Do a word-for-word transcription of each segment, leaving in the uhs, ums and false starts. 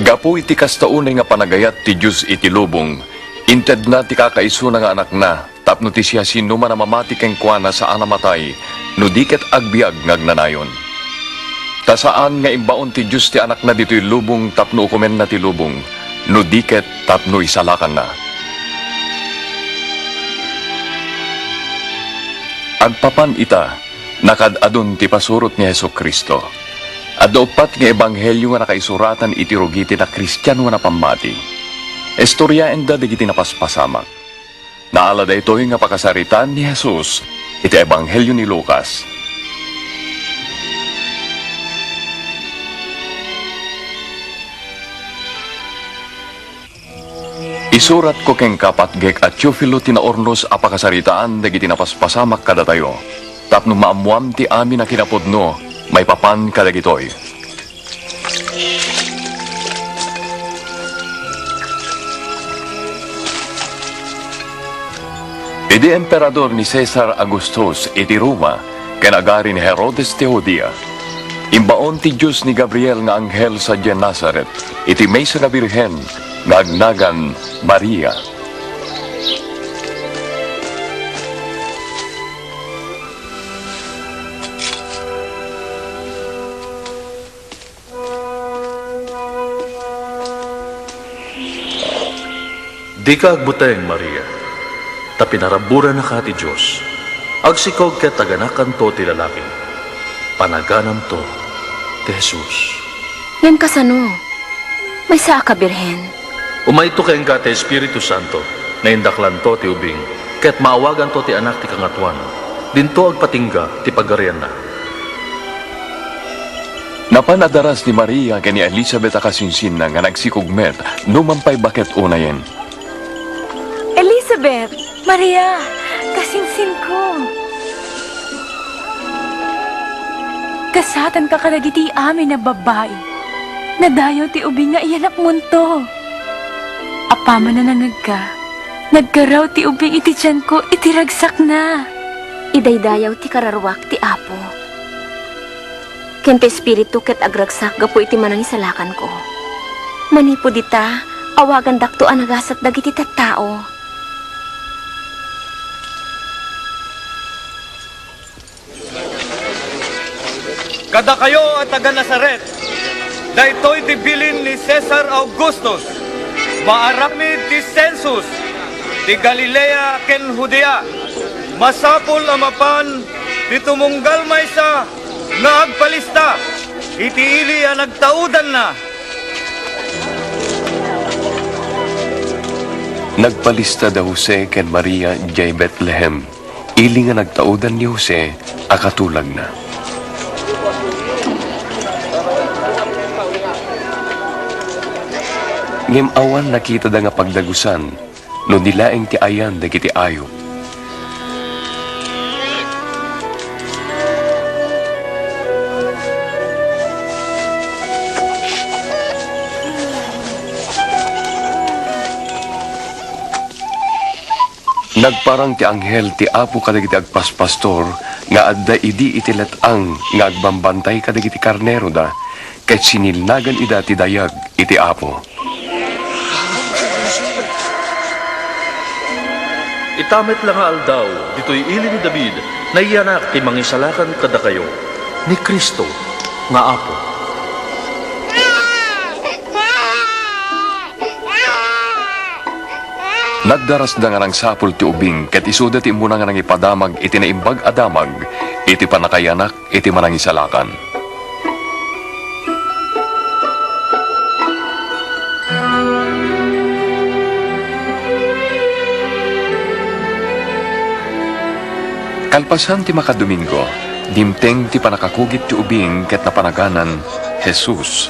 Gapu iti kasta unay nga panagayat ti Dios iti lubong, intedna ti kakaisuna nga Anakna tapno ti siasinoman a mamati kenkuana saan a matay, no di ket agbiag nga agnanayon. Ta saan nga imbaon ti Dios ti Anakna ditoy lubong tapno ukomenna ti lubong, no di ket tapno isalakanna. Agpapan ita, nakaad-adun ti pasurot ni Jesu-Cristo. Adda uppat nga ebanghelio nga nakaisuratan iti rugiten a Kristiano nga napammati. Istoriaenda dagiti napaspasamak. Naala daytoy nga pakasaritaan ni Jesus iti Ebanghelio ni Lucas. Isuratko kenka, patgek a Teofilo, ti naurnos a pakasaritaan dagiti napaspasamak kadatayo, tapno maammoam ti amin a kinapudno maipapan kadagitoy. Idi emperador ni Cesar Augustus iti Roma ken agari ni Herodes ti Judea, imbaon ti Dios ni Gabriel nga anghel sadiay Nazaret iti maysa nga birhen nga agnagan Maria. Dika agbuteng, Maria, ta pinaraburanaka ti Dios. Agsikog ket aganakanto ti lalaki. Panaganamto ti Jesus. Ngem kasano? Maysaak a birhen. Umayto kenka ti Espiritu Santo, nga indaklanto ti ubing, ket maawaganto ti Anak ti Kangatoan. Dinto agpatingga ti pagarianna. Napan a daras ni Maria ken ni Elisabet a kasinsinna nga nagsikog met, numan pay baket unayen. Elisabet! Maria! Kasinsinko! Kasatanka kadagiti amin a babbai. Nadayaw ti ubing nga iyanakmonto. Apaman a nangngegka, nagkaraw ti ubing iti tianko iti ragsakna. Idaydayaw ti kararuak ti Apo. Ken ti espiritu ket agragsak gapu iti manangisalakanko. Manipud ita, awagandakto a nagasat dagiti tattao. Kadakayo a taga-Nazaret, daytoy ti bilin ni Cesar Augustus, maaramid ti sensus, ti Galilea ken Judea. Masapul a mapan ti tumunggal maysa nga agpalista iti ili a nagtaudanna. Nagpalista da Jose ken Maria idiay Betlehem, ili nga nagtaudan ni Jose a katulagna. Ngem awan nakitada nga pagdagusan no di laeng ti ayan dagiti ayup. Nagparang ti anghel ti Apo kadagiti agpaspastor nga adda idi iti let-ang nga agbambantay kadagiti karneroda, ket sinilnagan ida ti dayag iti Apo. Ita met la nga aldaw, ditoy ili ni David, nayanak ti Mangisalakan kadakayo, ni Cristo nga Apo. Nagdarasda nga nangsapul ti ubing, ket isuda ti immuna nga nangipadamag iti Naimbag a Damag iti pannakayanak iti Manangisalakan. Kalpasan ti makadomingo, dimteng ti pannakakugit ti ubing ket napanaganan Jesus.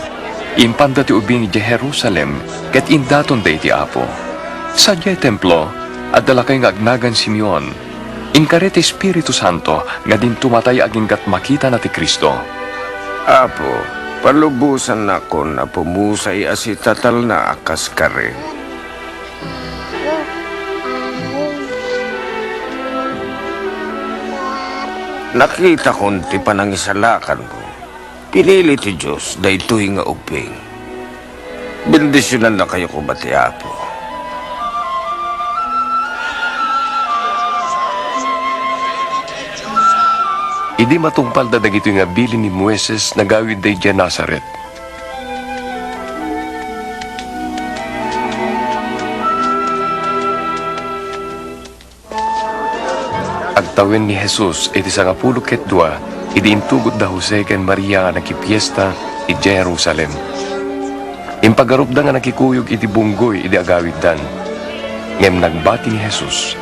Impanda ti ubing idiay Jerusalem ket indatonda iti Apo. Sadiay templo, adda lakay nga agnagan Simeon. Inkari ti Espiritu Santo nga dinto matay aginggat makitana ti Cristo. Apo, palubosannakon a pumusay a sitatalna a kas kari. Nakitakon ti panangisalakanmo. Pinili ti Dios daytoy nga ubing. Bendisionannakayo koma ti Apo. Idi matungpalda dagitoy nga bilin ni Moises, nagawidda idiay Nazaret. Agtawen ni Jesus iti sangapulo ket dua idi intugot da Jose ken Maria nga nakipiesta idiay Jerusalem. Impagarupda nga nakikuyog iti bunggoy idi agawiddan. Ngem nagbati ni Jesus.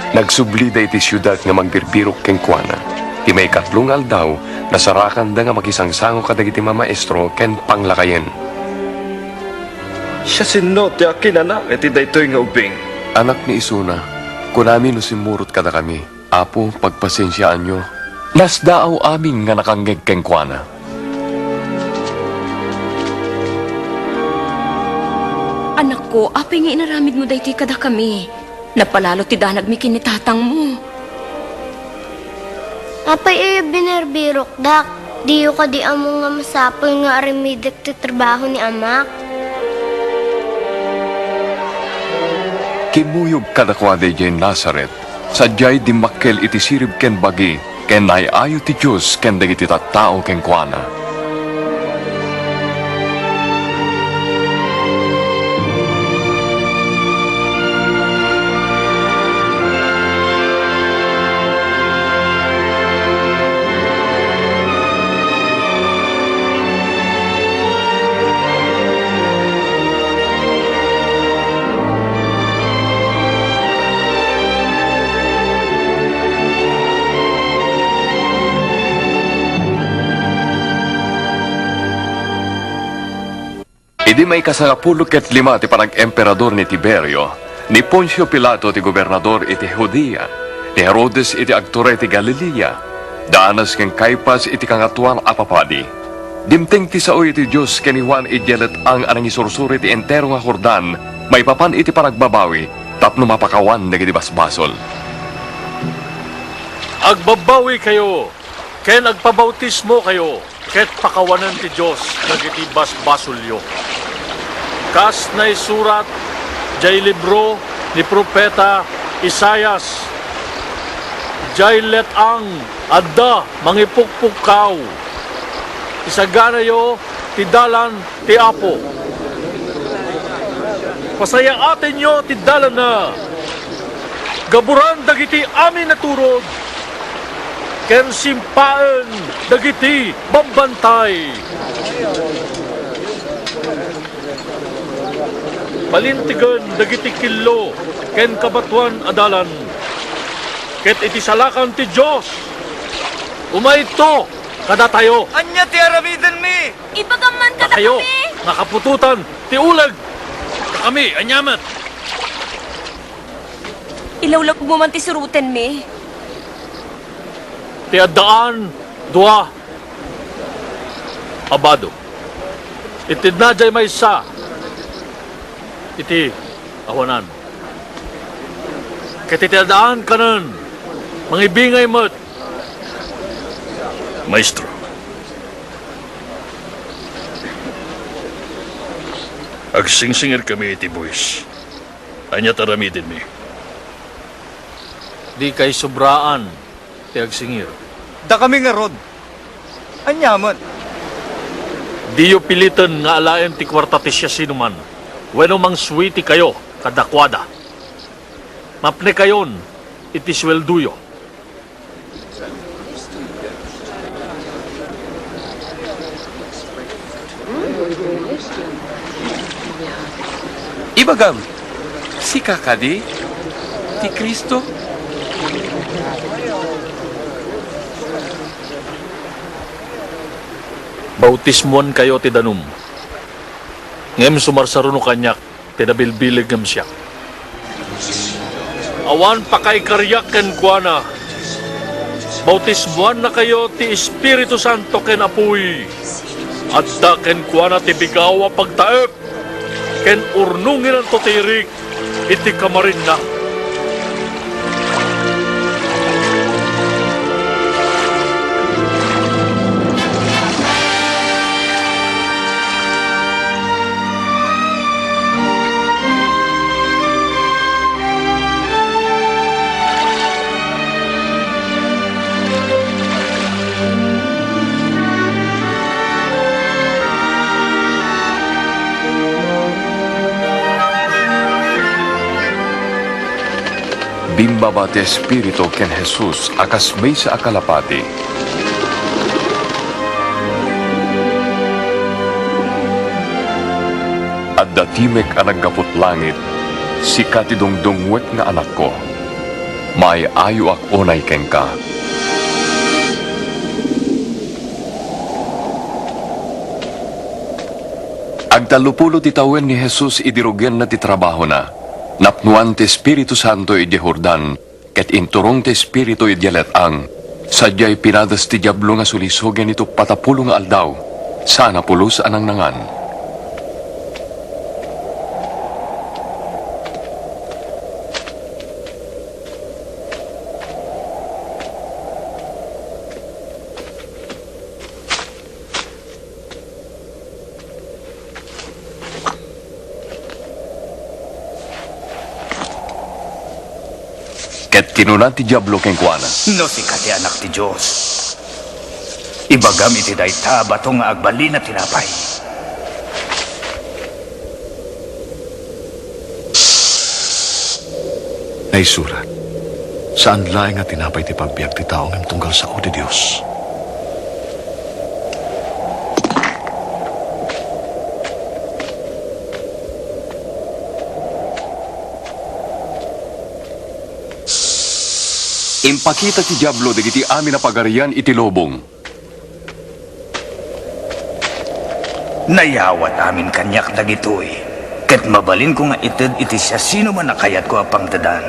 Nagsublida iti siudad nga mangbirbirok kenkuana. Ti maikatlo nga aldaw, nasarakanda nga makisangsango kadagiti mamaestro ken panglakayen. Siasino ti akinanak iti daytoy nga ubing? Anak ni isuna, kunami no simmurot kadakami, "Apo, pagpasensiaanyo." Nasdaaw amin nga nakangngeg kenkuana. Anakko, apay nga inaramidmo daytoy kadakami? Napalalo ti danagmi ken ni tatangmo. Apay aya binerbirokdak? Diyo kadi ammo nga masapul nga aramidek ti trabaho ni amak? Kimmuyog kadakuada idiay Nazaret, sadiay dimmakkel iti sirib ken bagi, ken naay-ayo ti Dios ken dagiti tattao kenkuana. Idi maikasangapulo ket lima ti panag-emperador ni Tiberio, ni Poncio Pilato ti gobernador iti Judea, ni Herodes iti agturay ti Galilea, da Anas ken Caifas iti Kangatoan a Papadi. Dimteng ti sao iti Dios ken ni Juan idiay let-ang a nangisursuro iti entero nga Jordan maipapan iti panagbabawi tapno mapakawan dagiti basbasol. Agbabawikayo ken agpabautismokayo, ket pakawanen ti Dios dagiti basbasolyo. Kas naisurat diay libro ni Profeta Isaias, "Diay let-ang adda mangipukpukkaw. Isaganayo ti dalan ti Apo. Pasayaatenyo ti dalanna. Gaburan dagiti amin a turod, ken simpaen dagiti babbantay. Palintigen dagiti killo ken kabatoan a dalan. Ket iti salakan ti Dios, umayto kadatayo." Ania ti aramidenmi? Ibagam man kadakami. Dakayo nga kaputotan ti uleg. Dakami, ania met? Ilawlawagmo man ti surotenmi. Ti addaan dua a bado. Itedna diay maysa iti awanan. Ket iti addaan kanen, mangibingay met. Maestro, agsingsingirkami iti buis. Ania ti aramidenmi? Dikay sobraan ti agsingir. Dakami ngarud. Ania met? Diyo piliten nga alaen ti kuarta ti siasinoman wenno mangsuetikayo kadakuada. Mapnekayon iti sueldoyo. Ibagam, sika kadi ti Cristo? Bautismoankayo ti danum, ngem sumarsaruno kaniak ti nabilbileg ngem siak. Awan pakaikariak kenkuana. Bautismoannakayo ti Espiritu Santo ken apuy. Adda kenkuana ti bigaw a pagtaep, ken urnongenanto ti irik iti kamarinna. Bimbaba ti Espiritu ken Jesus a kas maysa a kalapati. Adda timek a naggaput langit, sika ti dungdungngoek nga Anakko. Maay-ayoak unay kenka. Agtallopulo ti tawen ni Jesus idi rugianna ti trabahona. Napnoan ti Espiritu Santo idiay Jordan, ket inturong ti Espiritu idiay let-ang. Sadiay pinades ti Diablo nga sulisugen iti uppat a pulo nga aldaw, saan a pulos a nangnangan. Ket kinuna ti Diablo kenkuana, "No sika ti Anak ti Dios, ibagam iti dayta a bato nga agbalin a tinapay." Naisurat, "Saan laeng a tinapay ti pagbiag ti tao ngem tunggal sao ti Dios." Impakita ti Diablo dagiti amin a pagarian iti lubong. Nayawat amin kaniak dagitoy, ket mabalinko nga ited iti siasinoman a kayatko a pangtedan.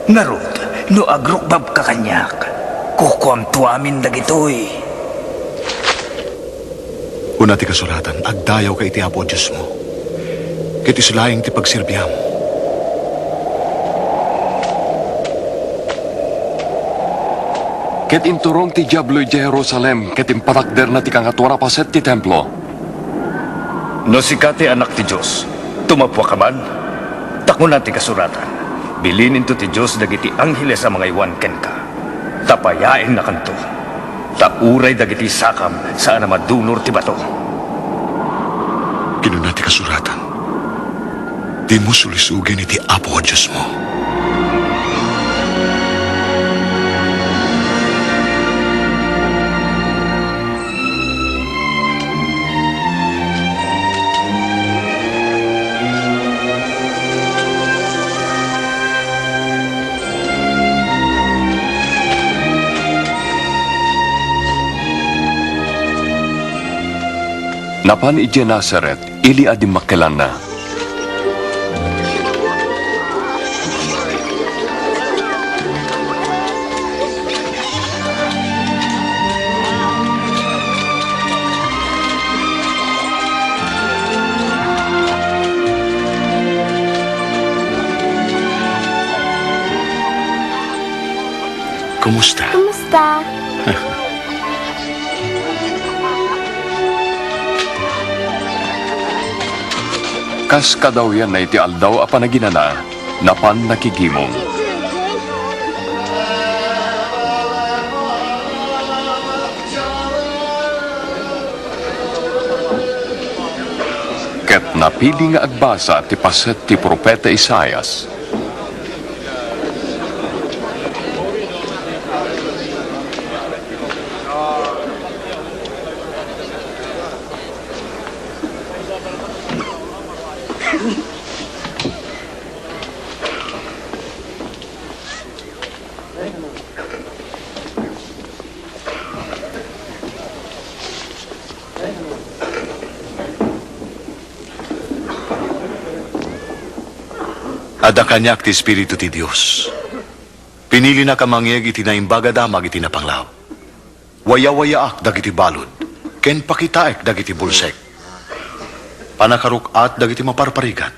Ngarud, no agrukbabka kaniak, kukuamto amin dagitoy. Kuna ti kasuratan, "Agdayawka iti Apo a Diosmo, ket isu laeng ti pagserbiam." Ket inturong ti Diablo idiay Jerusalem ket impatakderna ti kangatoan a paset ti templo. "No sika ti Anak ti Dios, tumappuaka man. Ta kuna ti kasuratan, 'Bilininto ti Dios dagiti angheles a mangaywan kenka, ta payaennakanto. Ta uray dagiti sakam, saan a madunor ti bato.'" Kinuna ti kasuratan, "Dimo sulisugen iti Apo a Diosmo." Napan idiay Nazaret, ili a dimmakkelanna. Kumusta? Kumusta? Kas kadawyanna iti Aldaw a Panaginana, napan nakigimong. Ket napili nga agbasa ti paset ti profeta Isaias. Adda kaniak ti Espiritu ti Dios. Pinilinak a mangyeg iti Naimbag a Damag iti Napanglaw. Wayawayaak dagiti balud, ken pakitaek dagiti bulsek. Panakaruk-at dagiti maparparigat.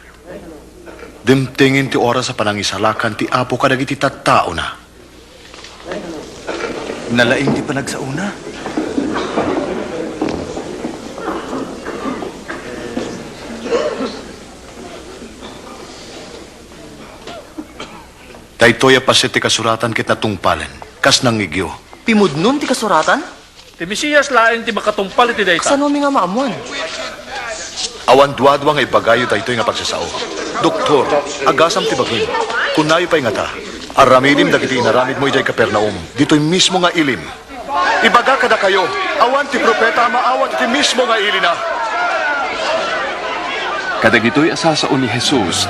Dimtengen ti oras a panangisalakan ti Apo kadagiti tattaona. Nalaing ti panagsaona. Daytoy a paset ti kasuratan ket natungpalen, kas nangngegyo. Pimudnon ti kasuratan? Ti Mesias laeng ti makatungpal iti dayta. Kasanomi nga maammuan? Awan duadua nga ibagayo daytoy nga pagsasao. Doktor, agasam ti bagim. Kunayo pay ngata. Aramidim dagiti inaramidmo idiay Capernaum, ditoy mismo nga ilim. Ibaga kadakayo, awan ti profeta a maawat iti mismo nga ilina. Kadagitoy a sasao ni Jesus,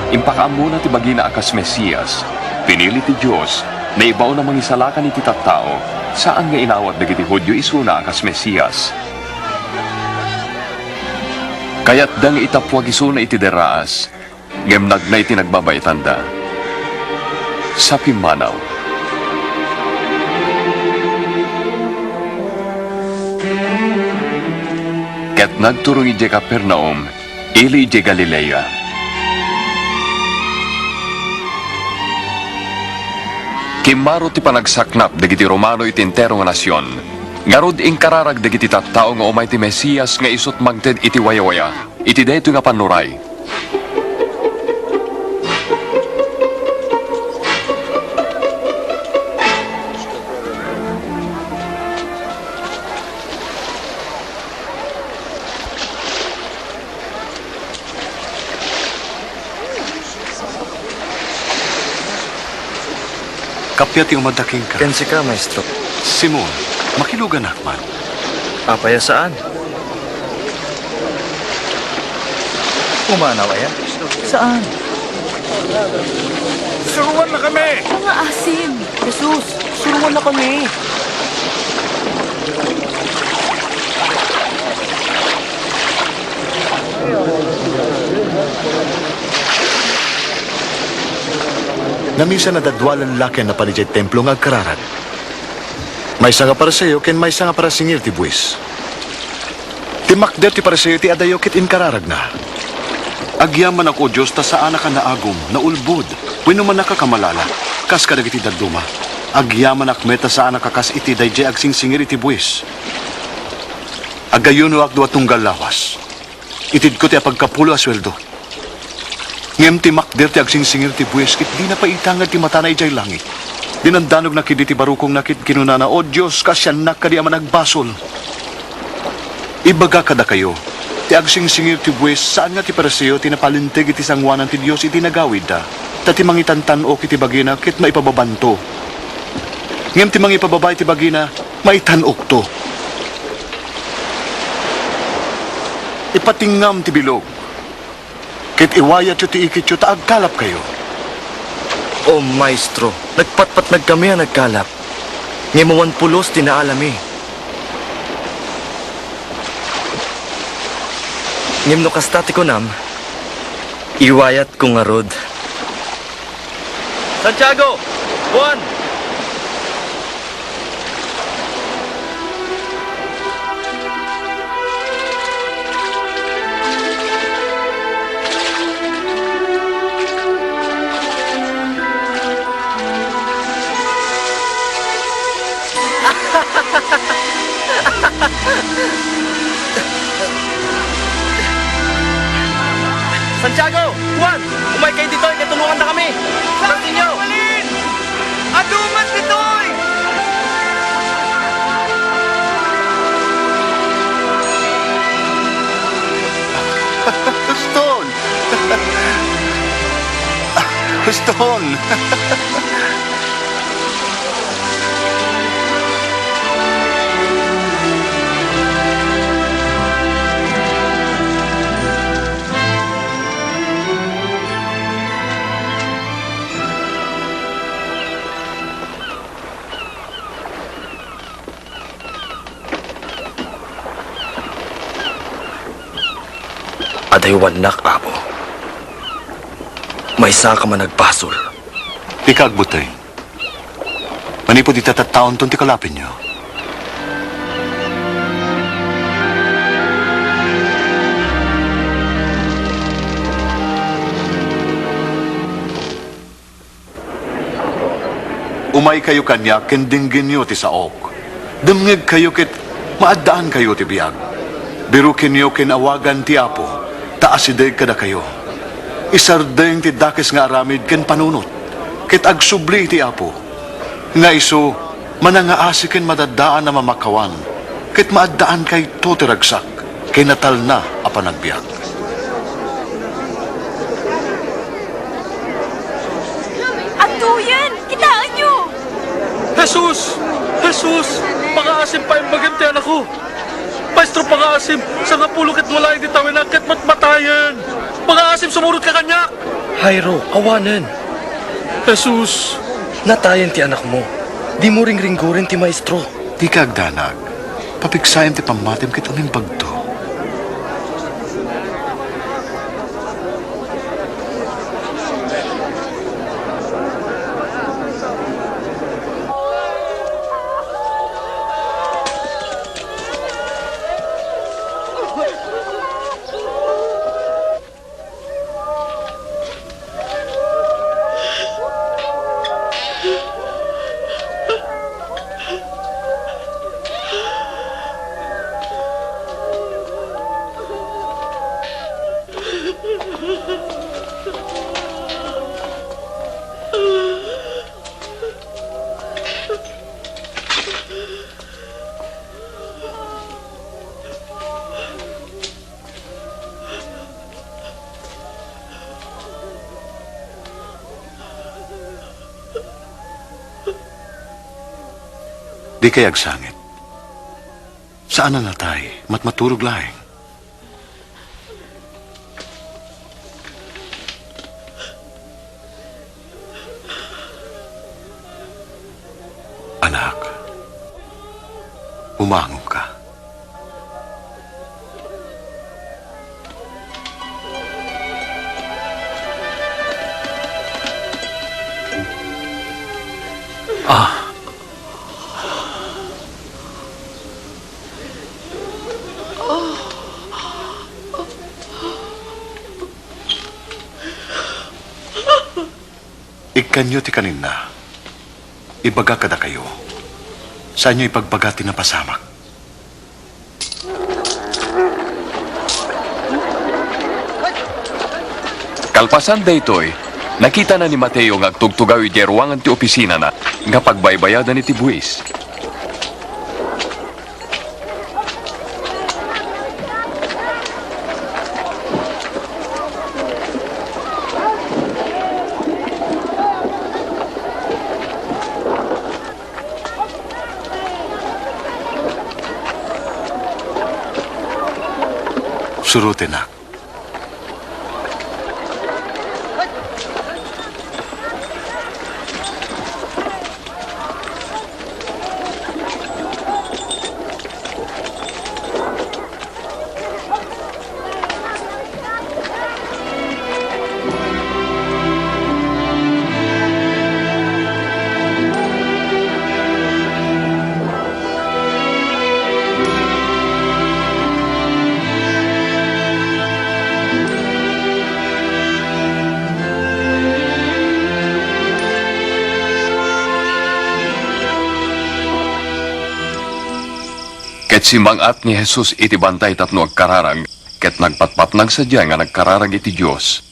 impakaammona ti bagina a kas Mesias, pinili ti Dios, naibaon a mangisalakan iti tattao, saan nga inawat dagiti Judio isuna a kas Mesias. Kayatda nga itappuak isuna iti deraas, ngem nagna iti nagbabaetanda. Sa pimmanaw. Ket nagturong idiay Capernaum, ili idiay Galilea. Kimmaro ti panagsaknap dagiti Romano iti entero nga nasion. Ngarud, inkararag dagiti tattao nga umay ti Mesias nga isut' mangted iti wayawaya. Iti daytoy nga pannuray. Kappia ti umadda kenka. Ken sika, Maestro. Simon, makiluganak man. Apay a saan? Pumanaw aya? Saan? Suruannakami! Mga asin! Jesus, suruannakami! Namisan a dadua laeng laki a napan idiay templo nga agkararag. Maysa nga Fariseo ken maysa nga parasingir ti buis. Timmakder ti Fariseo iti adayo ket inkararagna. Agyamanak, O Dios, ta saanak a naagum, naulbod, wenno mannakakamalala, kas kadagiti dadduma. Agyamanak met ta saanak a kas iti daydiay agsingsingir iti buis. Agayunoak dua tunggal lawas. Itedko ti apagkapulo a sueldo. Ngem timmakder ti agsingsingir ti buis ket dina pay itanged ti matana idiay langit. Dinandanogna ketdi ti barukongna ket kinunana, "O Dios, kaasiannak kadi a managbasol." Ibaga kadakayo, ti agsingsingir ti buis saan nga ti Fariseo ti napalinteg iti sangoanan ti Dios iti nagawidda, ta ti mangitantan-ok iti bagina ket maipababanto. Ngem ti mangipababa iti bagina, maitan-okto. Ipatingngam ti bilog. Ket iwayatyo ti iketyo ta agkalapkayo. O Maestro, nagpatpatnagkami a nagkalap, ngem awan pulos ti naalami. Ngem no kasta ti kunam, iwayatko ngarud. Santiago! Juan! Santiago! Juan! Umay kayo ditoy, ket tulongannakami! Saan kayo? Adu met ditoy! Huston! Huston! Adaywannak, Apo. Maysaka a managbasol. Dika agbuteng. Manipud ita tattaonton ti kalapenyo. Umaykayo kaniak ken denggenyo ti saok. Demngegkayo ket maaddaankayo ti biag. Birukenyo ken awagan ti Apo, ta asideg kadakayo. Isardeng ti dakes nga aramid ken panunot, ket agsubli iti Apo, nga isu manangaasi ken madaddaan a mamakkawan, ket maaddaankayto ti ragsak ken natalna a panagbiag. Adtoy! Jesus! Jesus! Pangaasim, paimbagem ti anakko! Maestro, pangaasim! Sangapulo ket walo idi tawenak ket matmatayen! Pangaasim, sumurot ka kaniak! Jairo, awanen! Jesus! Natayen ti anakmo. Dimo ringringgoren ti Maestro. Dika agdanag. Papigsaem ti pammatim ket umimbagto. Dikay agsangit. Saan a natay, matmaturog laeng. Anak, umangom ka. Ah. Ikkanyo ti kaninna. Ibagak kadakayo, saanyo ibagbaga ti napasamak. Kalpasan daytoy, nakitana ni Mateo nga agtugtugaw idiay ruangan ti opisinana nga pagbaybayadan iti buis. Surotenak. Ket simmang-at ni Jesus iti bantay tapno agkararag, ket nagpatpatnag sadiay nga nagkararag iti Dios.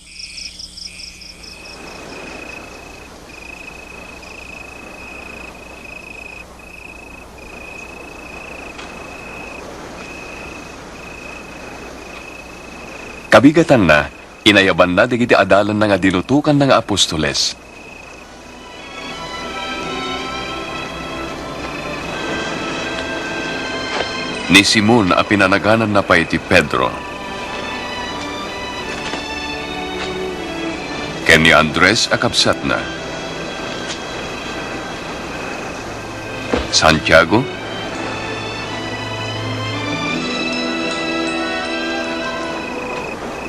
Kabigatanna, inayabanna dagiti adalanna nga dinutokanna nga apostoles. Ni Simon a pinanagananna pay ti Pedro, ken ni Andres a kabsatna, Santiago,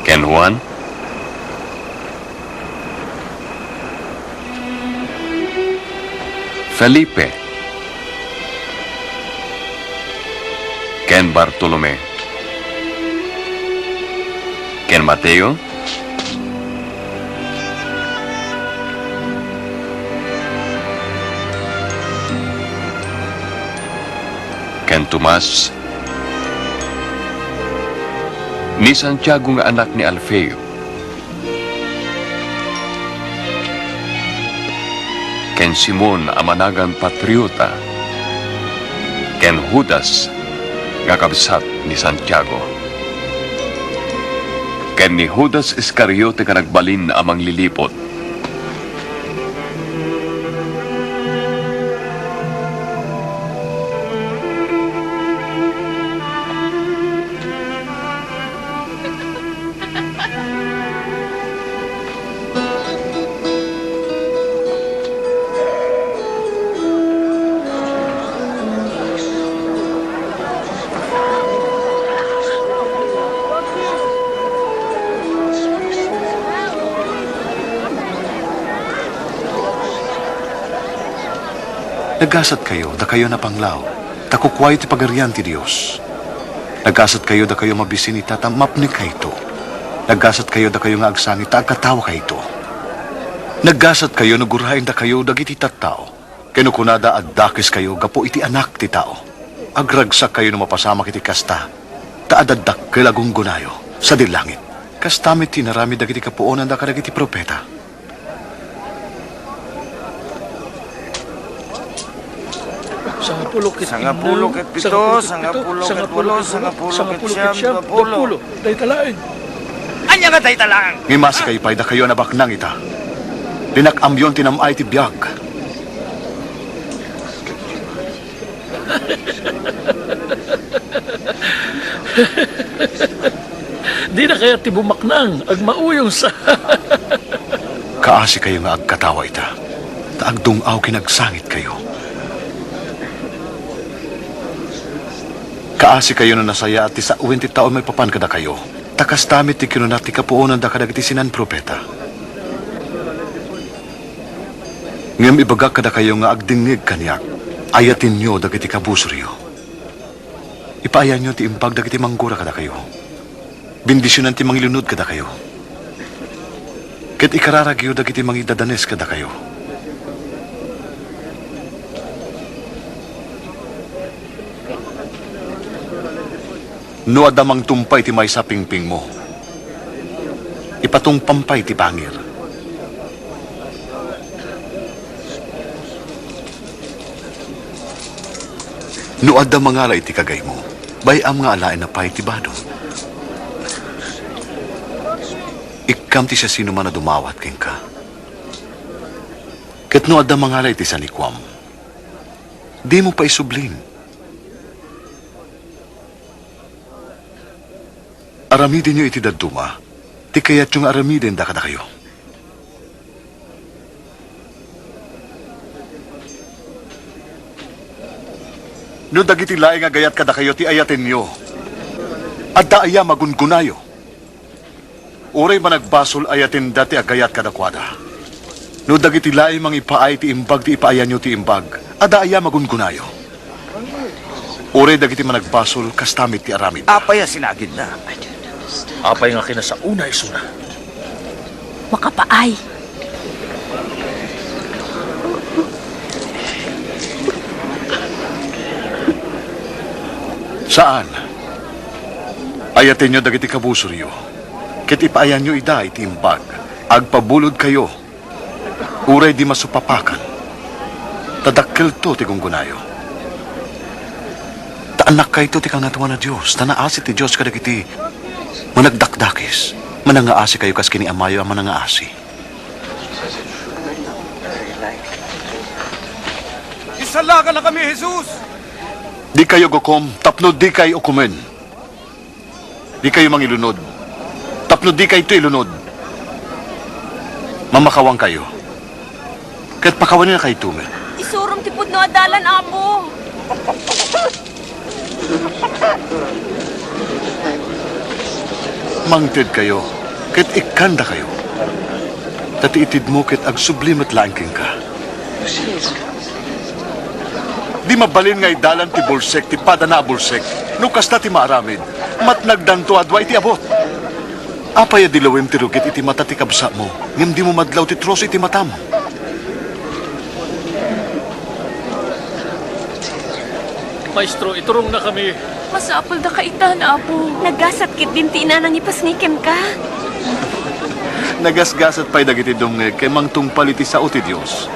ken Juan, Felipe, ken Bartolome, ken Mateo, ken Tomas, ni Santiago nga anak ni Alfeo, ken Simon a managan Patriota, ken Judas nga kabsat ni Santiago, ken ni Judas Iscariote nga nagbalin a mangliliput. Nagasatkayo, dakayo a napanglaw, ta kukuayo ti Pagarian ti Dios. Nagasatkayo, dakayo a mabisin ita, ta mapnekayto. Nagasatkayo, dakayo nga agsangit, ta agkatawakayto. Nagasatkayo no guraendakayo dagiti tattao, ken no kunada a dakeskayo gapu iti Anak ti Tao. Agragsakkayo no mapasamak iti kasta, ta adda dakkel a gunggonayo sadi langit. Kasta met ti inaramid dagiti kapuonanda kadagiti profeta. Sangapulo ket Sangapulo ket pito, sangapulo ket walo, sangapulo ket siam, dapulo. Dayta laeng. Ania nga dayta laeng? Ngem asikayo pay, dakayo a nabaknang ita. Dinak ammoen ti nam-ay ti biag. Dina kayat ti bumaknang, agmauyong sa. Kaasikayo nga agkatawa ita, ta agdung-aw ken agsangitkayo. Kaasikayo no nasayaat ti sawen ti tao maipapan kadakayo, ta kasta met ti kinuna ti kapuonanda kadagiti sinan-profeta. Ngem ibagak kadakayo nga agdengngeg kaniak, ayatenyo dagiti kabusoryo. Ipaayanyo ti imbag dagiti manggura kadakayo. Bendisionan ti mangilunod kadakayo. Ket ikararagyo dagiti mangidadanes kadakayo. No adda mangtumpay ti maysa a pingpingmo, ipatungpam pay ti pangir. No adda mangala iti kagaymo, bay-am nga alaenna pay ti badom. Ikkam ti siasinoman a dumawat kenka. Ket no adda mangala iti sanikuam, dimo pay isublin. Aramidenyo iti dadduma ti kayatyo nga aramidenda kadakayo. No dagiti laeng a gayat kadakayo ti ayatenyo, adda aya a magungunayo? Uray managbasol, ayatenda ti agayat kadakuada. No dagiti laeng mangipaay ti imbag ti ipaayanyo ti imbag, adda aya a magungunayo? Uray dagiti managbasol, kasta met ti aramidda. Apay a sinagidna? Apay nga kinasaona isuna? Makapaay. Saan. Ayatenyo dagiti kabusoryo, ket ipaayanyo ida iti imbag. Agpabulodkayo, uray di masupapakan, ta dakkelto ti gunggonayo. Ta annakkayto ti Kangatoan a Dios, ta naasi ti Dios kadagiti managdakdakes. Manangaasikayo kas ken ni Amayo a manangaasi. Isalakannakami, Jesus! Dikayo gukom tapno dikay ukomen. Dikayo mangilunod tapno dikayto ilunod. Mamakawankayo, ket pakawanennakayto met. Isurom ti pudno a dalan, Apo. Mangtedkayo, ket ikkandakayo. Ta ti itedmo ket agsubli met laeng kenka. Di mabalin nga idalan ti bulsek ti padana a bulsek. No kasta ti maaramid, matnagdanto a dua iti abut. Apay a dilawem ti rugit iti mata ti kabsatmo, ngem dimo madlaw ti troso iti matam? Maestro, iturongna kami. Masapul daka itan, Apo. Nagasat ketdin ti ina nangipasngay kenka. Nagasgasat pay dagiti dumngeg ken mangtungpal iti sao ti Dios.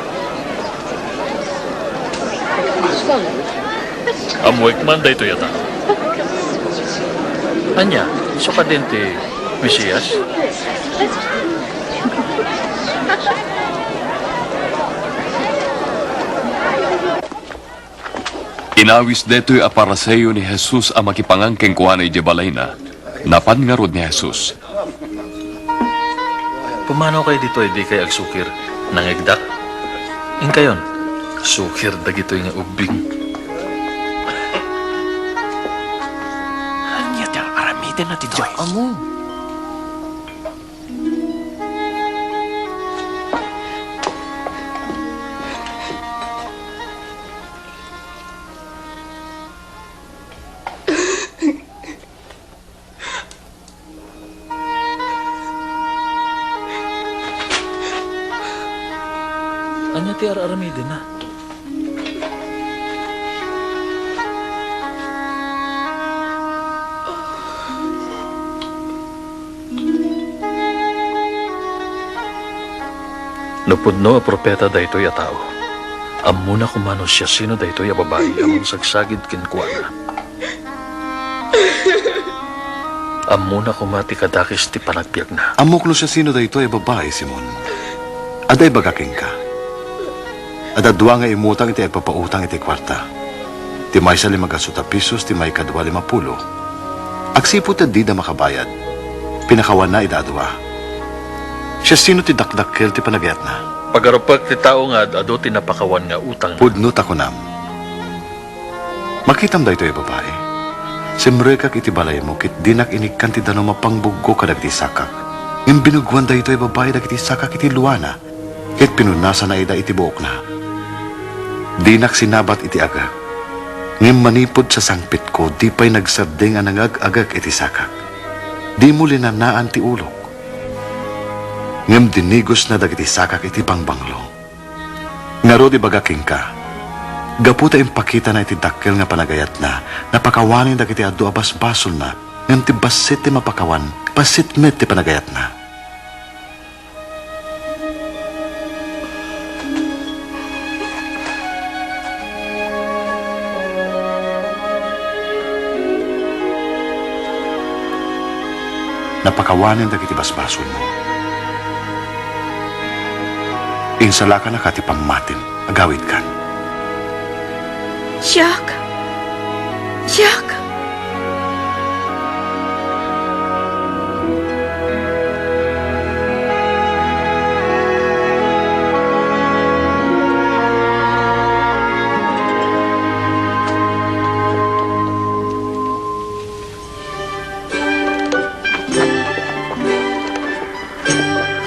Ammoek man daytoy a tao. Ania, isu kadin ti Mesias? Inawis daytoy a Fariseo ni Jesus a makipangan kenkuana idiay balayna. Napan ngarud ni Jesus. Pumanaw kay ditoy, dikay agsukir. Nangegdak. Inkayon, sukir dagitoy nga ubbing. Ania ti aramiden na ti Dios? Diak ammo. Ti ar-aramidenna. No pudno a profeta daytoy a tao, ammona koma no siasino daytoy a babai a mangsagsagid kenkuana. Ammona koma ti kadakes ti panagbiagna. Ammok no siasino daytoy a babai, Simon. Adda ibaga kenka. Adda dua nga immutang iti agpapautang iti kuarta. Ti maysa lima gatso ta pesos, ti maikadua lima pulo. Agsipud ta dida makabayad, pinakawanna ida a dua. Siasino ti dakdakkel ti panagayatna? Pagarupek ti tao nga ad-adu ti napakawan nga utangna. Pudno ta kunam. Makitam daytoy a babai? Simrekak iti balaymo ket dinak inikkan ti danum a pangbuggo kadagiti sakak. Ngem binuggoan daytoy a babai dagiti sakak iti luana, ket pinunasana ida iti buokna. Dinak sinabat iti agek, ngem manipud sasangpetko, di pay nagsardeng a nangag-agek iti sakak. Dimo linanaan ti ulok, ngem dinigosna dagiti sakak iti bangbanglo. Ngarud, ibagak kenka, gapu ta impakitana iti dakkel nga panagayatna, napakawanen dagiti adu a basbasolna, ngem ti bassit ti mapakawan, bassit met ti panagayatna. Napakawanen dagiti basbasolmo. Insalakanaka ti pammatim. Agawidkan. Siak! Siak!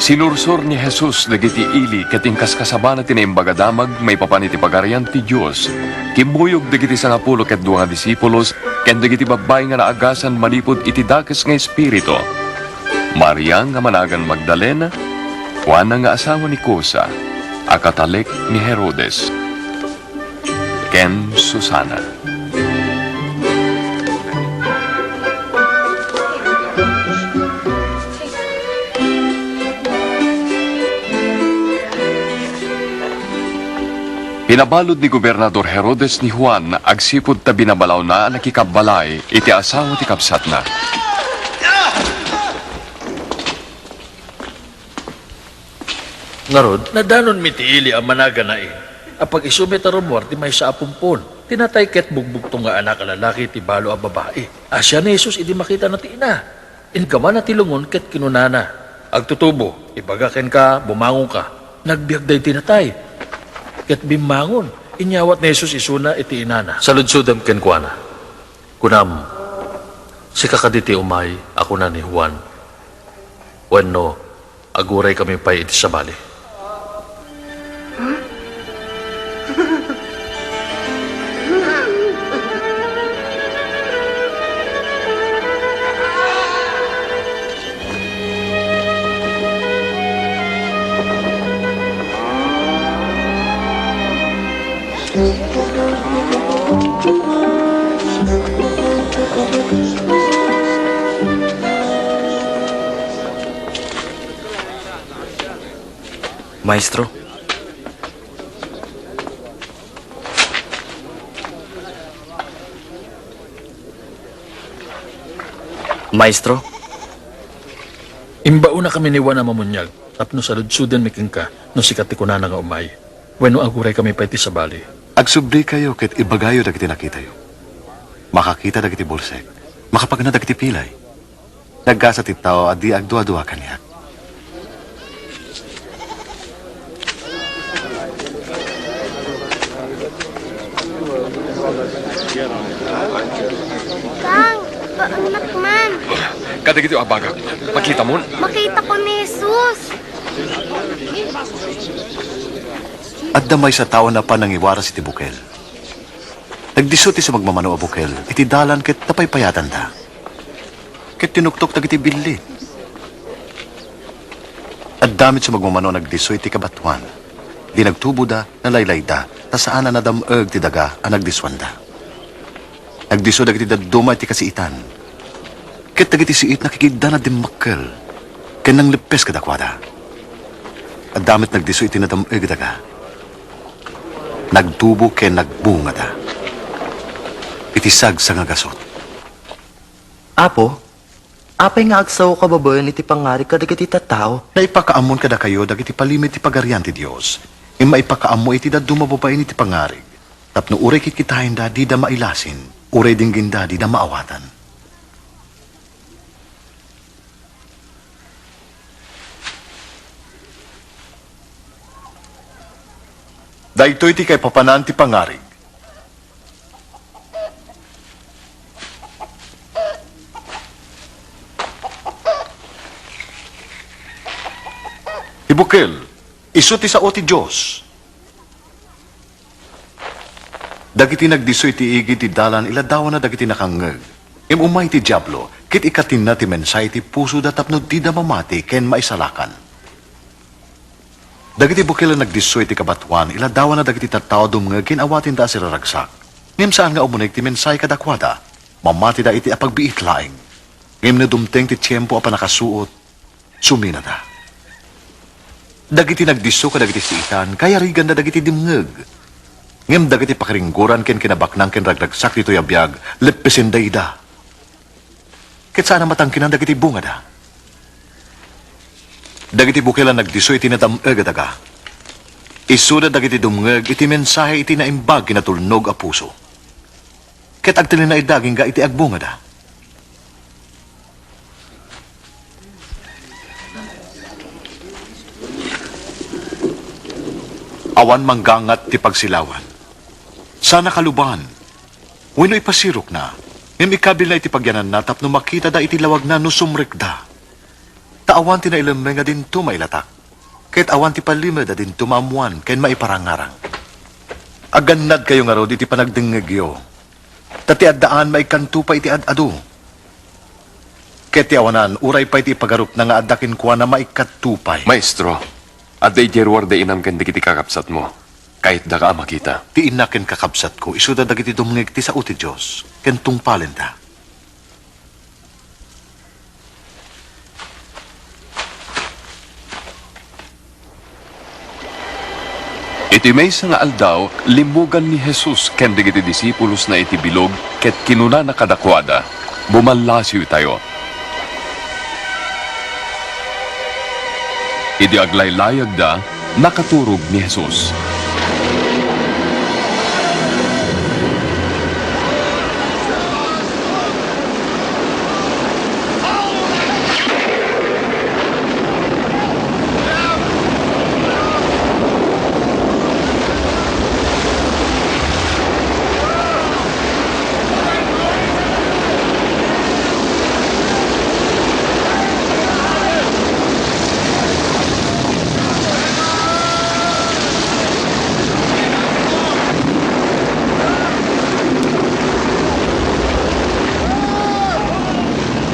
Sinursor ni Jesus dagiti ili ket inkaskasabana ti Naimbag a Damag maipapan iti Pagarian ti Dios. Kimmuyog dagiti sangapulo ket dua nga disipulos ken dagiti babbai nga naagasan manipud iti dakes nga espiritu: Maria nga managan Magdalena, Juana nga asawa ni Cusa, a katalek ni Herodes, ken Susana. Pinabalud ni Gobernador Herodes ni Juan agsipud ta binabalawna a nakikabbalay iti asawa ti kabsatna. Ngarud, nadanonmi ti ili a managanain. Apag-isumi ta rummuar ti maysa a pumpon. Ti natay ket bugbugtong nga anak a lalaki ti balo a babai. Asian ni Jesus idi makitana ti ina. Inkamana ti lungon ket kinunana, "Agtutubo, ibaga kenka, bumangonka." Nagbiag daydi natay ket bimmangon. Inyawat ni Jesus isuna iti inana. Saludsodem kenkuana. Kunam, sika kadi ti umay a kuna ni Juan? Wenno, aguraykami pay iti sabali? Maestro? Maestro? Imbaonakami ni Juan a Mamuniag tapno saludsodenmi kenka no sika ti kunana nga umay, wenno aguraykami pay ti sabali. Agsublikayo ket ibagayo dagiti nakitayo. Makakita dagiti bulsek, makapagna dagiti pilay. Nagkasa ti tao a di agduadua kaniak. Kang, paangnak man. Kadagiti abagak, makitamon? Makitako ni Jesus. Adda maysa a tao napan nangiwaras iti bukel. Nagdisso ti sumagmamano a bukel iti dalan ket napaypayatanda. Ket tinuktok dagiti billit. Adda met sumagmamano a nagdisso iti kabatoan. Idi nagtuboda, nalaylayda, ta saan a nadam-eg ti daga a nagdisuanda. Nagdisso dagiti dadduma iti kasiitan, ket dagiti siit nakikiddana dimmakkel ken nangleppes kadakuada. Adda met nagdisso iti nadam-eg a daga. Nagtubo ken nagbungada iti sagsangagasut. Apo, apay nga agsaoka babaen iti pangarig kadagiti tattao? Naipakaammon kadakayo dagiti palimed ti Pagarian ti Dios, ngem maipakaammo iti dadduma babaen iti pangarig, tapno uray kitkitaenda, dida mailasin, uray dingginda, dida maawatan. Daytoy ti kaipapanan ti pangarig. Ti bukel, isu ti sao ti Dios. Dagiti nagdisso iti igid ti dalan iladawana dagiti nakangngeg. Ngem umay ti Diablo, ket ikatinna ti mensahe iti pusoda tapno dida mamati ken maisalakan. Dagiti bukel a nagdisso iti kabatoan, iladawana dagiti tattao a dumngeg ken awatenda a siraragsak. Ngem saan nga umuneg ti mensahe kadakuada. Mamatida iti apagbiit laeng. Ngem no dumteng ti tiempo a pannakasuot, suminada. Dagiti nagdisso kadagiti siitan, kayariganda dagiti dumngeg. Ngem dagiti pakiringgoran ken kinabaknang ken ragragsak ditoy a biag, leppesenda ida. Ket saan a matangkinan dagiti bungada. Dagiti bukel a nagdisso iti nadam-eg a daga, isuda dagiti dumngeg iti mensahe iti naimbag ken natulnog a puso. Ket agtalinaedda agingga iti agbungada. Awan manggangat ti pagsilawan. Saan a kaluban wenno ipasirokna, ngem ikabilna iti pagyananna tapno makitada iti lawagna no sumrekda. Ta awan ti nailemmeng a dinto mailatak, ket awan ti palimed a dinto maammoan ken maiparangarang. Agannadkayo ngarud iti panagdengngegyo, ta ti addaan maikkanto pay iti ad-adu. Ket ti awanan, uray pay ti ipagarupna nga adda kenkuana, maikkatto pay. Maestro, adda idiay ruar da inam ken dagiti kakabsatmo. Kayatdaka a makita. Ti innak ken kakabsatko, isuda dagiti dumngeg ti sao ti Dios, ken tungpalenda. Iti maysa nga aldaw, limmugan ni Jesus ken dagiti disipulosna iti bilog ket kinunana kadakuada, "Bumallasiwtayo." Idi aglaylayagda, nakaturog ni Jesus.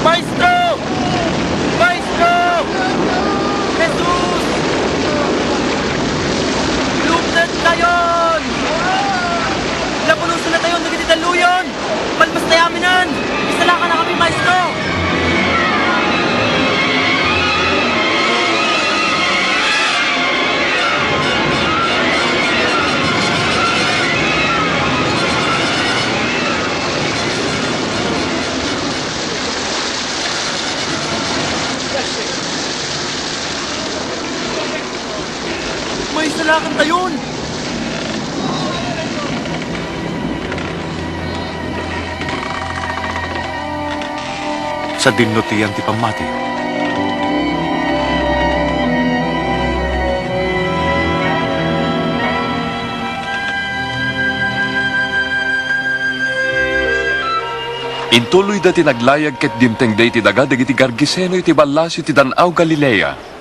Maestro! Maestro! Jesus! Lumnedtayon! Napunosantayon dagiti dalluyon! Palpastayo aminen! Isalakannakami, Maestro! Maisalakantayon! Sadino ti yan ti pammati? Intuloyda ti naglayag ket dimtengda iti daga dagiti Gargiseno iti ballasi ti Dan-aw Galilea.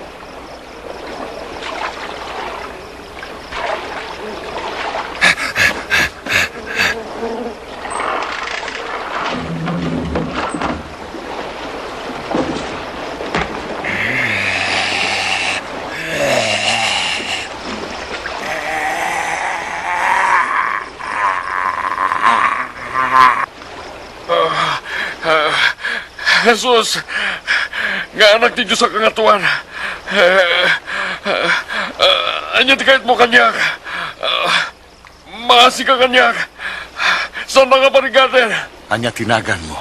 Ah, Jesus, nga Anak ti Dios a Kangatoan. Ah, ah, ania ti kayatmo kaniak? Ah, maasika kaniak. Saanka nga parigaten? Ania ti naganmo?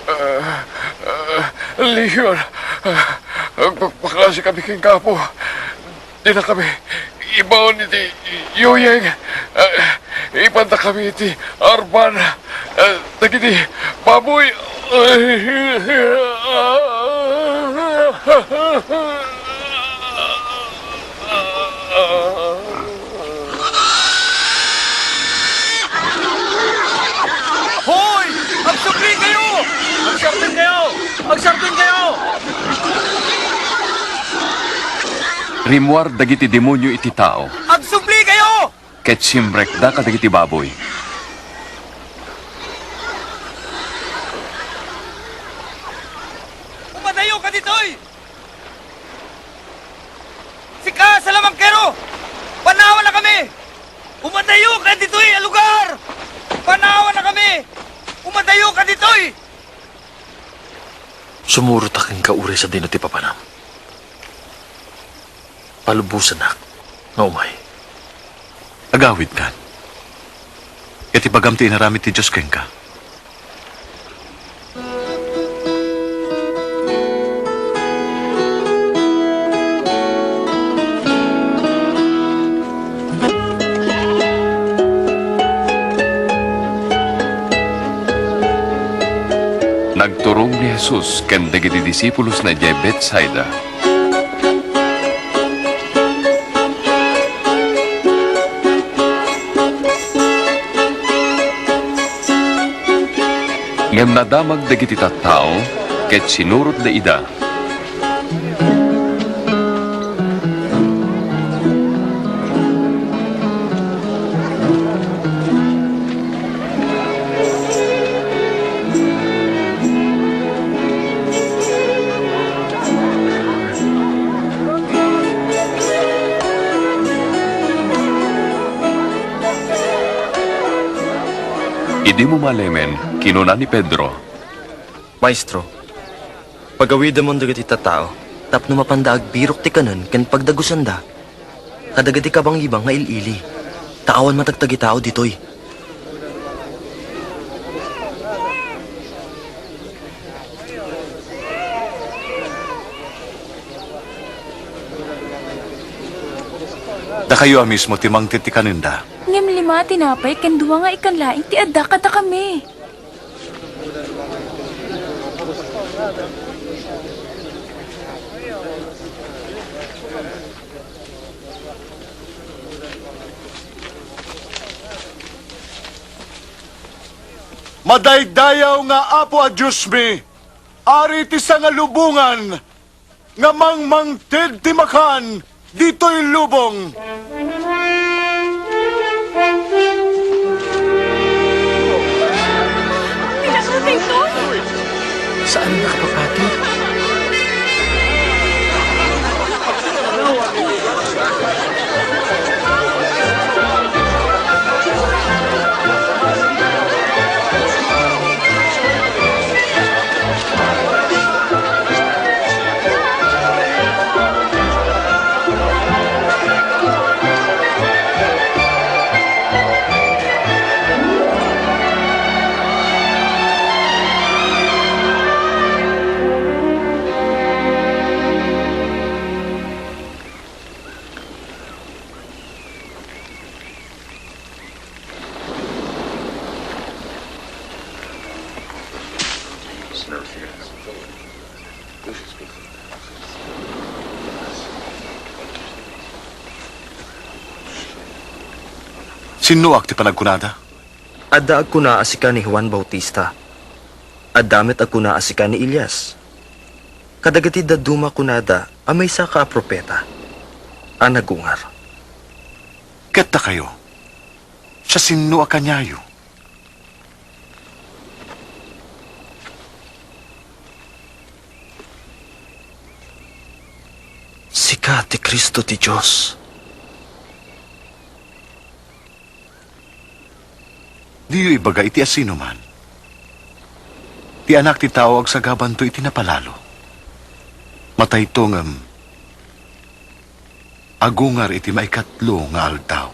Ah, ah, Legion, ah, agpakpakaasi kami kenka, Apo. Dina kami ibaon iti yuyeng. Ah, ipanda kami iti arban, ah, dagiti baboy. Hoy! Agsublikayo! Agserbi kayo! Agserbi kayo! Rimmuar dagiti demonio iti tao. Agsublikayo! Ket simrekda kadagiti baboy. Umadayo kaditoy! Sika, salamangkero! Panawanakami! Umadayoka ditoy a lugar! Panawanakami! Umadayoka ditoy! Sumurotak kenka uray sadino ti papanam. Palubosanak nga umay. Agawidkan. Ket ibagam ti inaramid ti Dios kenka. Nagturong ni Jesus ken dagiti disipulosna idiay Betsaida. Ngem nadamag dagiti tattao ket sinurotda ida. Idi mumalemen, kinuna ni Pedro, Maestro, pagawidemon dagiti tattao tapno mapanda agbirok ti kanen ken pagdagusenda kadagiti kabangibang nga il-ili, ta awan matagtagitao ditoy. Dakayo a mismo ti mangted ti kanenda. Ngem lima a tinapay ken dua nga ikkan laeng ti adda kadakami. Madaydayaw nga Apo a Diosmi, Ari ti sangalubongan, nga mangmangted ti makan ditoy lubong. Milagro daytoy! Saan a nakapapati? Sinnoak ti panagkunada? Adda agkuna a sika ni Juan Bautista. Adda met agkuna a sika ni Elias. Kadagiti dadduma kunada a maysaka a profeta a nagungar. Ket dakayo, siasino a kaniayo? Sika ti Cristo ti Dios. Diyo ibaga iti asinoman. Ti Anak ti Tao agsagabanto iti napalalo. Matayto ngem agungar iti maikatlo nga aldaw.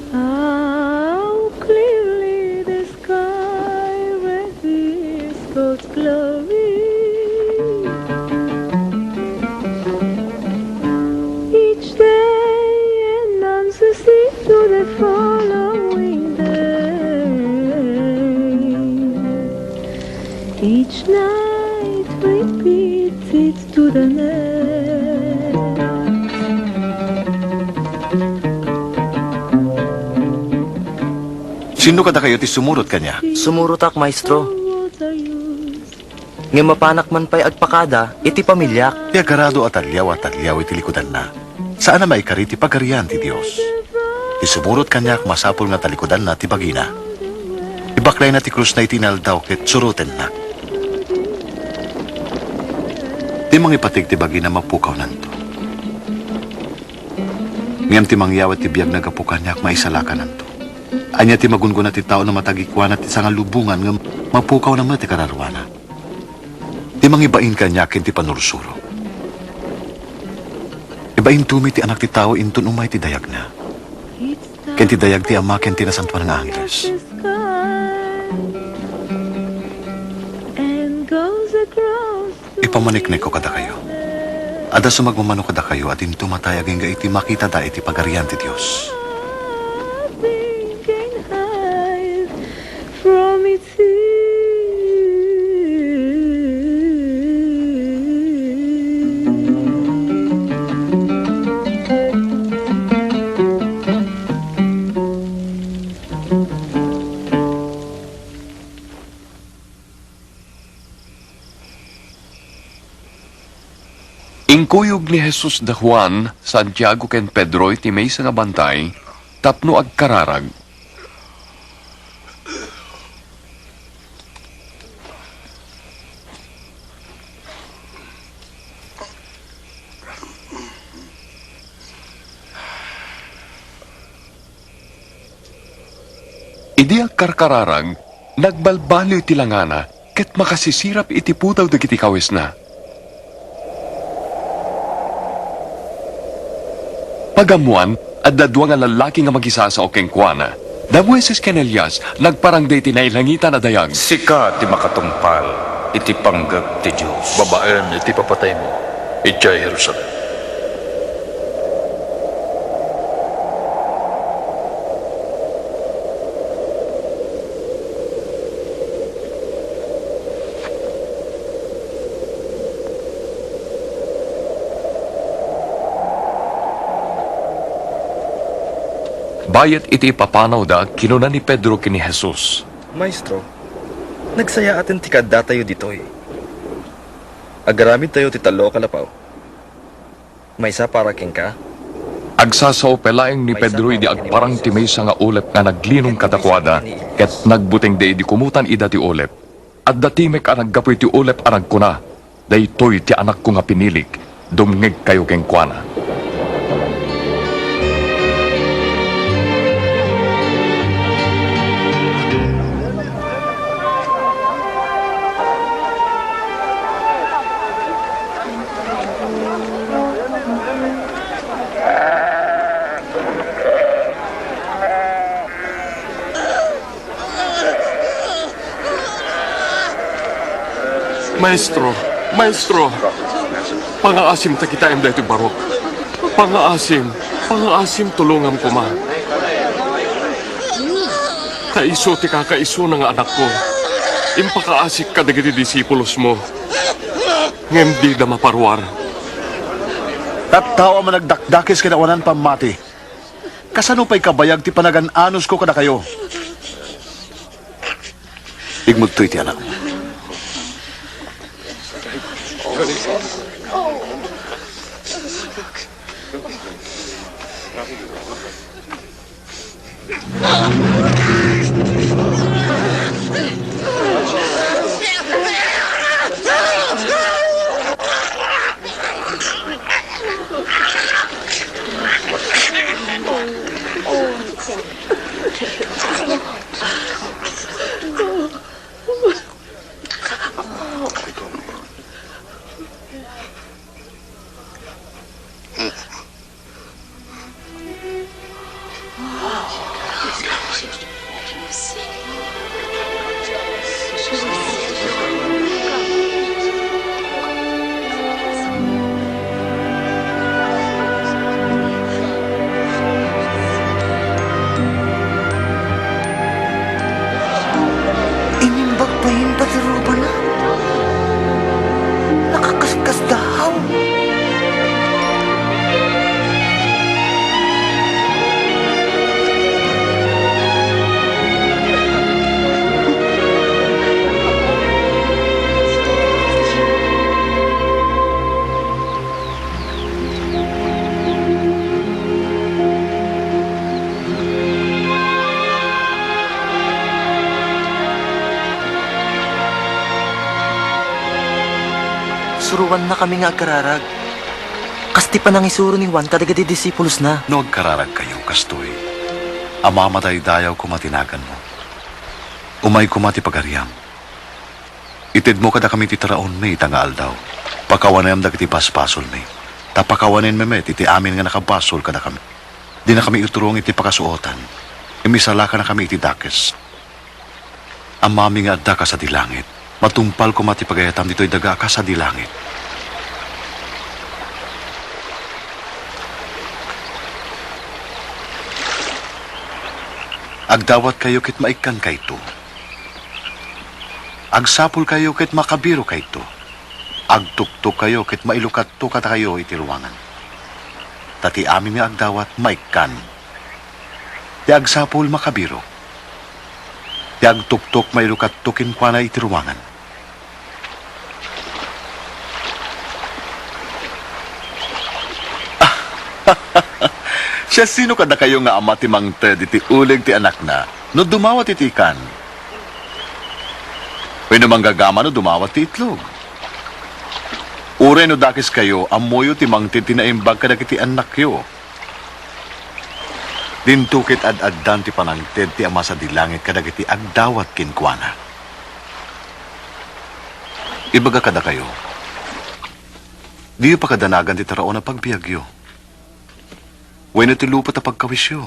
How clearly the sky reveals God's glory. Each day announces it to the following day. Each night repeats it to the next. Sinno kadakayo ti sumurot kaniak? Sumurotak, Maestro. Ngem mapanak man pay agpakada iti pamiliak. Ti agarado a taliaw a taliaw iti likudanna, saan a maikari ti Pagarian ti Dios. Ti sumurot kaniak, masapul nga talikudanna ti bagina. Ibaklayna ti krusna iti inaldaw ket surotennak. Ti mangipatig ti bagina, mapukawnanto. Ngem ti mangyawat ti biagna gapu kaniak, maisalakananto. Ania ti magunggona ti tao no matagikuana ti sangalubongan ngem mapukawna met ti kararuana? Ti mangibain kaniak ken ti pannursuro. Ibainto met ti Anak ti Tao inton umay ti dayagna, ken ti dayag ti Ama ken ti nasantoan nga angheles. Ipamaniknekko kadakayo. Adda sumagmamano kadakayo a dinto matay agingga iti makitada iti Pagarian ti Dios. Nothing can hide from its heat. Inkuyog ni Jesus da Juan, Santiago, ken Pedro iti maysa nga bantay tapno agkararag. Idi agkarkararag, nagbalbaliw ti langana ket makasisirap iti pudaw dagiti kawisna. Pagammoan, adda dua nga lallaki nga magisasao kenkuana. Da Moises ken Elias, nagparangda iti nailangitan a dayag. Sika ti makatungpal iti panggep ti Dios. Babaen iti papataymo, idiay Jerusalem. Bayat iti ipapanawda, kinuna ni Pedro ken ni Jesus, Maestro, nagsayaaten ti kaaddatayo ditoy. Agaramidtayo ti tallo a kalapaw. Maysa para kenka. Agsasao pay laeng ni Pedro idi agparang ti maysa nga ulep nga naglinong kadakuada, ket nagbutengda idi kumutan ida ti ulep. Adda timek a naggapu iti ulep a nagkuna, "Daytoy ti Anakko nga pinilik, dumngegkayo kenkuana." Maestro, Maestro, pangaasim ta kitaem daytoy barok. Pangaasim, pangaasim, tulongam koma. Ta isu ti kakaisuna nga anakko. Impakaasik kadagiti disipulosmo. Ngem dida maparuar. Tattao a managdakdakes ken awanan pammati. Kasano pay kabayag ti panagan-anusko kadakayo? Igmudto iti anakmo. Ruannakami nga agkararag, kas ti panangisuro ni Juan kadagiti disipulosna. No agkararagkayo kastoy, a mamadaydayaw koma ti naganmo, umay koma ti pagariam. Itedmo kadakami ti taraonmi ita nga aldaw. Pakawanem dagiti basbasolmi, ta pakawanenmi met iti amin nga nakabasol kadakami. Dinakami iturong iti pakasuotan, ngem isalakanakami iti dakes. Amami nga adda ka sadi langit, matungpal koma ti pagayatam ditoy daga a ka sadi langit. Agdawatkayo ket maikkankayto. Agsapulkayo ket makabirokayto. Agtuktokkayo ket mailukatto kadakayo iti ruangan. Ta ti amin nga agdawat, maikkan. Ti agsapul, makabirok. Ti agtuktok, mailukatto kenkuana iti ruangan. Siasino kadakayo nga ama ti mangted iti uleg ti anakna no dumawat iti ikan? Wenno manggagama no dumawat ti itlog? Uray no dakeskayo, ammoyo ti mangted ti naimbag kadagiti annakyo. Dinto ket ad-addan ti panangted ti Ama sadi langit kadagiti agdawat kenkuana. Ibaga kadakayo, diyo pakadanagan ti taraon a pagbiagyo wenno ti lupot a pagkawisyo.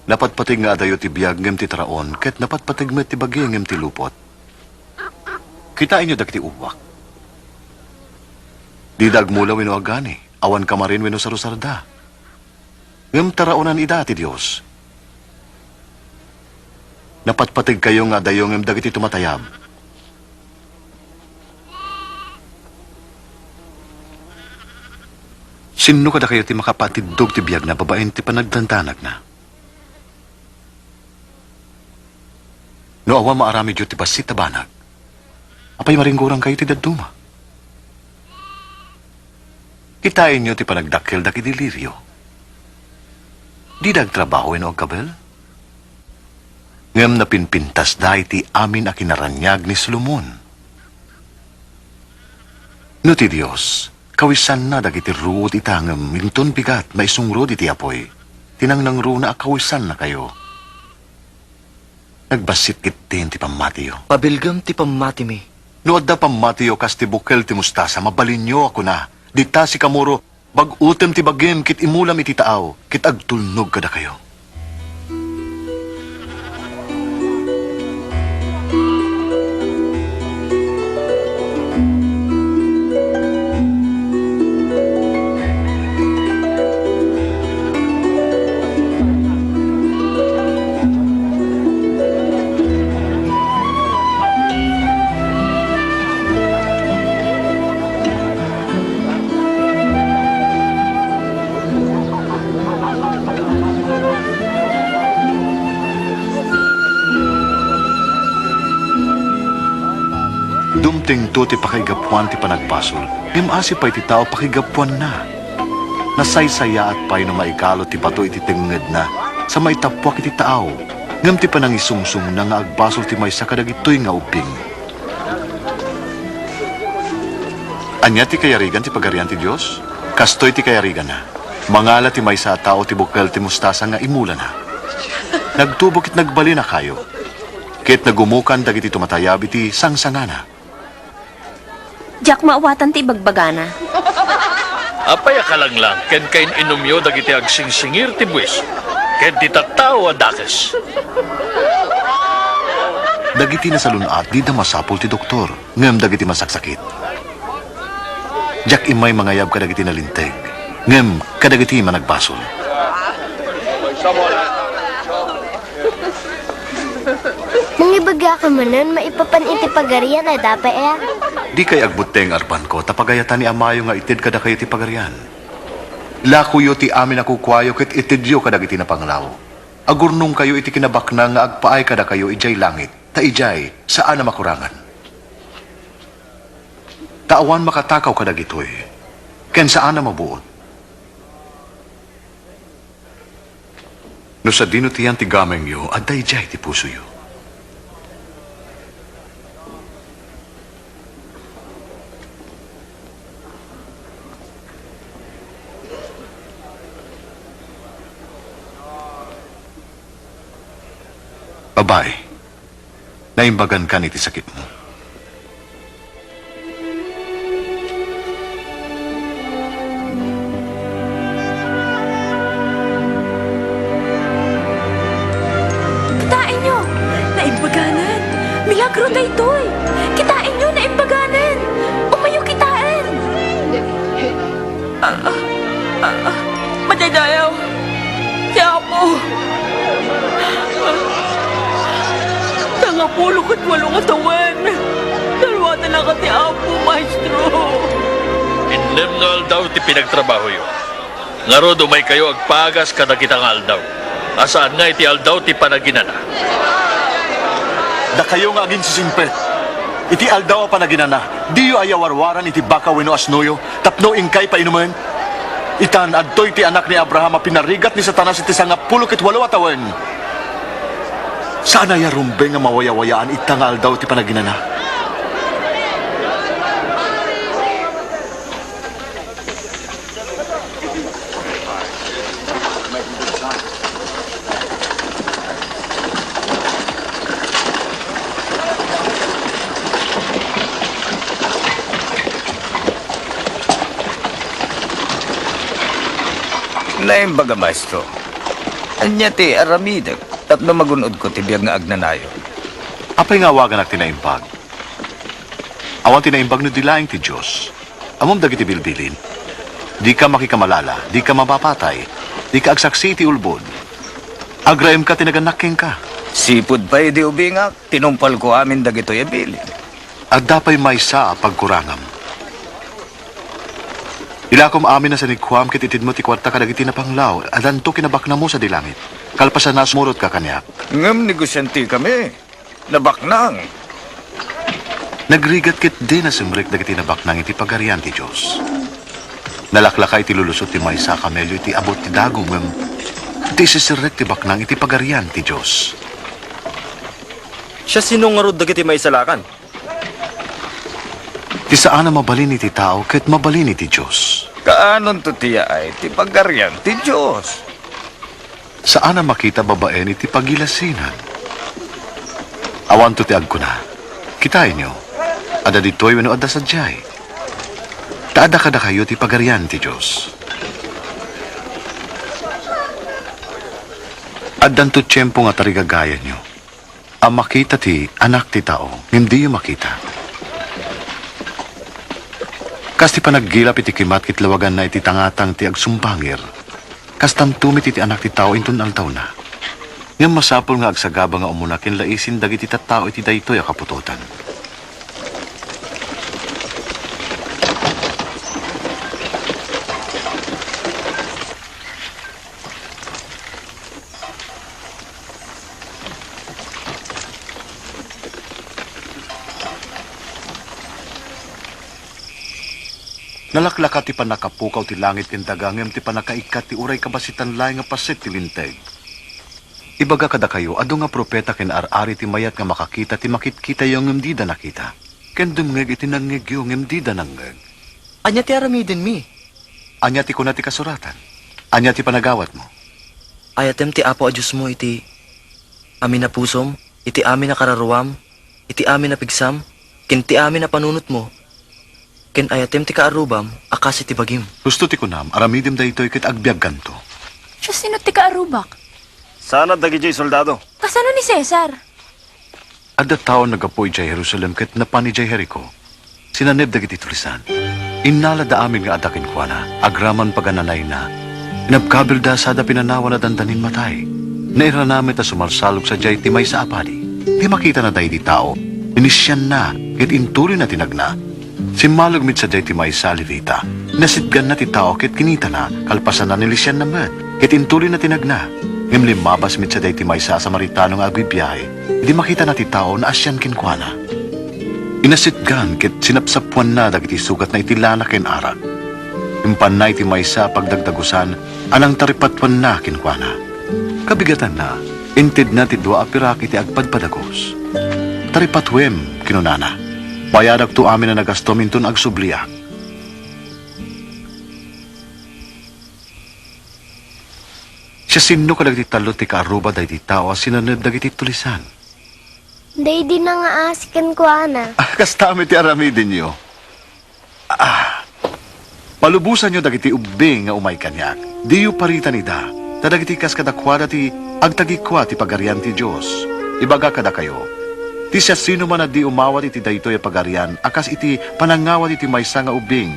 Napatpateg nga adayo ti biag ngem ti taraon, ket napatpateg met ti bagi ngem ti lupot. Kitaenyo dagiti ubbak. Dida agmula wenno agani, awan kamarin wenno sarusarda. Ngem taraonan ida ti Dios. Napatpategkayo nga adayo ngem dagiti tumatayab. Sinno kadakayo ti makapatiddog ti biagna babaen ti panagdandanagna? No awan maaramidyo ti bassit a banag, apay maringgorangkayo ti dadduma? Kitaenyo ti panagdakkel dagiti lirio. Dida agtrabaho wenno agkabel? Ngem napinpintasda iti amin a kinaraniag ni Solomon. No ti Dios, kawisanna dagiti ruod ita ngem inton bigat maisungrod iti apuy, ti nangnangruna a kawisannakayo. Nagbassit ketdin ti pammatiyo. Pabilgem ti pammatimi. No adda pammatiyo kas ti bukel ti mostasa, mabalinyo a kuna, "Dita sikamoro, bag-otem ti bagim ket imulam iti taaw," ket agtulnog kadakayo. Dumtengto ti pakaigapuan ti panagbasol, ngem asi pay ti tao pakaigapuanna. Nasaysayaat pay no maikalo ti bato iti tengngedna sa maitappuak iti taaw, ngem ti panangisumsumna nga agbasol ti maysa kadagitoy nga ubbing. Ania ti kayarigan ti Pagarian ti Dios? Kastoy ti kayariganna. Mangala ti maysa a tao ti bukel ti mostasa nga imulana. Nagtubo ket nagbalin a kayo, ket nagumokan dagiti tumatayab iti sangsangana. Diak maawatan ti ibagbagana. Apay a kalanglang ken kain-inumyo dagiti agsingsingir ti buis ken ti tattao a dakes? Dagiti nasalun-at dida masapul ti doktor, ngem dagiti masaksakit. Diak immay mangayab kadagiti nalinteg, ngem kadagiti managbasol. Mangibagaka manen maipapan iti Pagarian a dapay a? Dikay agbutteng, arbanko, ta pagayatan ni Amayo nga ited kadakayo ti Pagarian. Lakoyo ti amin a kukuayo ket itedyo kadagiti napanglaw. Agurnongkayo iti kinabaknang nga agpaay kadakayo idiay langit, ta idiay saan a makurangan. Ta awan makatakaw kadagitoy, ken saan a mabuot. No sadino ti yan ti gamengyo, adda idiay ti pusoyo. Bae, naimbagankan iti sakitmo. Kitaenyo, naimbaganan. Milagro daytoy. Kitaenyo, naimbaganan. Umayo kitaen. Ah, ah, ah, madaydayaw ti Apo. Sangapulo ket walo nga tawen, naluatanaka ti Apo, Maestro. Innem nga aldaw ti pinagtrabahoyo. Ngarud, umaykayo agpagas kadagita nga aldaw, a saan nga iti aldaw ti panaginana. Dakayo nga aginsisimpet, iti aldaw a panaginana, diyo aya warwaran iti baka wenno asnoyo tapno inkay painumen? Itan, adtoy ti anak ni Abraham a pinarigat ni Satanas iti sangapulo ket walo a tawen. Saan aya rumbeng nga mawayawayaan ita nga aldaw ti panaginana? Naimbaga, Maestro. Ania ti aramidek tapno magun-odko ti biag nga agnanayon? Apay nga awaganak ti naimbag? Awan ti naimbag no di laeng ti Dios. Ammom dagiti bilbilin. Dika makikamalala, dika mapapatay, dika agsaksi iti ulbod. Agraemka ti nagannak kenka. Sipud pay idi ubingak, tinungpalko amin dagitoy a bilin. Adda pay maysa a pagkurangam. Ilakom amin a sanikuam ket itedmo ti kuarta kadagiti napanglaw a danto kinabaknamo sadi langit. Kalpasanna, sumurotka kaniak. Ngem negosiantikami. Nabaknang. Nagrigat ket di nasimrek dagiti nabaknang iti Pagarian ti Dios. Nalaklaka iti lulusot ti maysa a kamelio iti abut ti dagum, ngem ti isisirrek ti baknang iti Pagarian ti Dios. Siasino ngarud dagiti maisalakan? Ti saan a mabalin iti tao ket mabalin iti Dios. Kaanonto ti yaay ti Pagarian ti Dios? Saan a makita babaen iti pagilasinan. Awanto ti agkuna, "Kitaenyo, adda ditoy wenno adda sadiay." Ta adda kadakayo ti Pagarian ti Dios. Addanto tiempo nga tarigagayanyo a makita ti Anak ti Tao, ngem diyo makita. Kas ti panaggilap iti kimat ket lawaganna iti tangatang ti agsumbangir, kastanto met iti Anak ti Tao inton aldawna. Ngem masapul nga agsagaba nga umuna ken laisin dagiti tattao iti daytoy a kaputotan. Nalaklaka ti pannakapukaw ti langit ken daga ngem ti pannakaikkat ti uray kabasitan laeng nga paset ti linteg. Ibaga kadakayo, adu nga profeta ken ar-ari ti mayat nga makakita ti makitkitayo ngem dida nakita, ken dumngeg iti nangngegyo ngem dida nangngeg. Ania ti aramidenmi? Ania ti kuna ti kasuratan? Ania ti panagawatmo? Ayatem ti Apo a Diosmo iti amin a pusom, iti amin a kararuam, iti amin a pigsam, ken ti amin a panunotmo, ken ayatem ti kaarrubam a kas iti bagim. Husto ti kunam, aramidem daytoy ket agbiagkanto. Siasino ti kaarrubak? Saan a dagidiay soldado. Kasano ni Cesar? Adda tao naggapu idiay Jerusalem ket napan idiay Jerico. Sinaneb dagiti tulisan. Innalada amin nga adda kenkuana, agraman pagananayna. Inabkabilda sada pinanawan a dandanin matay. Nairana met a sumalsalog sadiay ti maysa a padi. Ti makitana daydi tao, inisianna ket intuloyna ti nagna. Simmalog met sadiay ti maysa a Levita. Nasitganna ti tao ket kinitana, kalpasanna, nilisianna met, ket intuloyna ti nagna. Ngem limmabas met sadiay ti maysa a Samaritano nga agbibiahe. Idi makitana ti tao, naasian kenkuana. Inasitgan ket sinapsapuanna dagiti sugatna iti lana ken arak. Impanna iti maysa a pagdagdagusan a nangtaripatuanna kenkuana. Kabigatanna, intedna ti dua a pirak iti agpadpadagus. "Taripatuem," kinunana. "Bayadakto amin a nagastom inton agsubliak." Siasino kadagiti tallo ti kaarruba daydi tao a sinaneb dagiti tulisan? Daydi nangaasi kenkuana. Ah, kasta met ti aramidenyo. Ah, palubosanyo dagiti ubbing nga umay kaniak. Diyo paritan ida, ta dagiti kas kadakuada ti agtagikua ti Pagarian ti Dios. Ibaga kadakayo, ti siasinoman a di umawat iti daytoy a pagarian a kas iti panangawat iti maysa nga ubbing,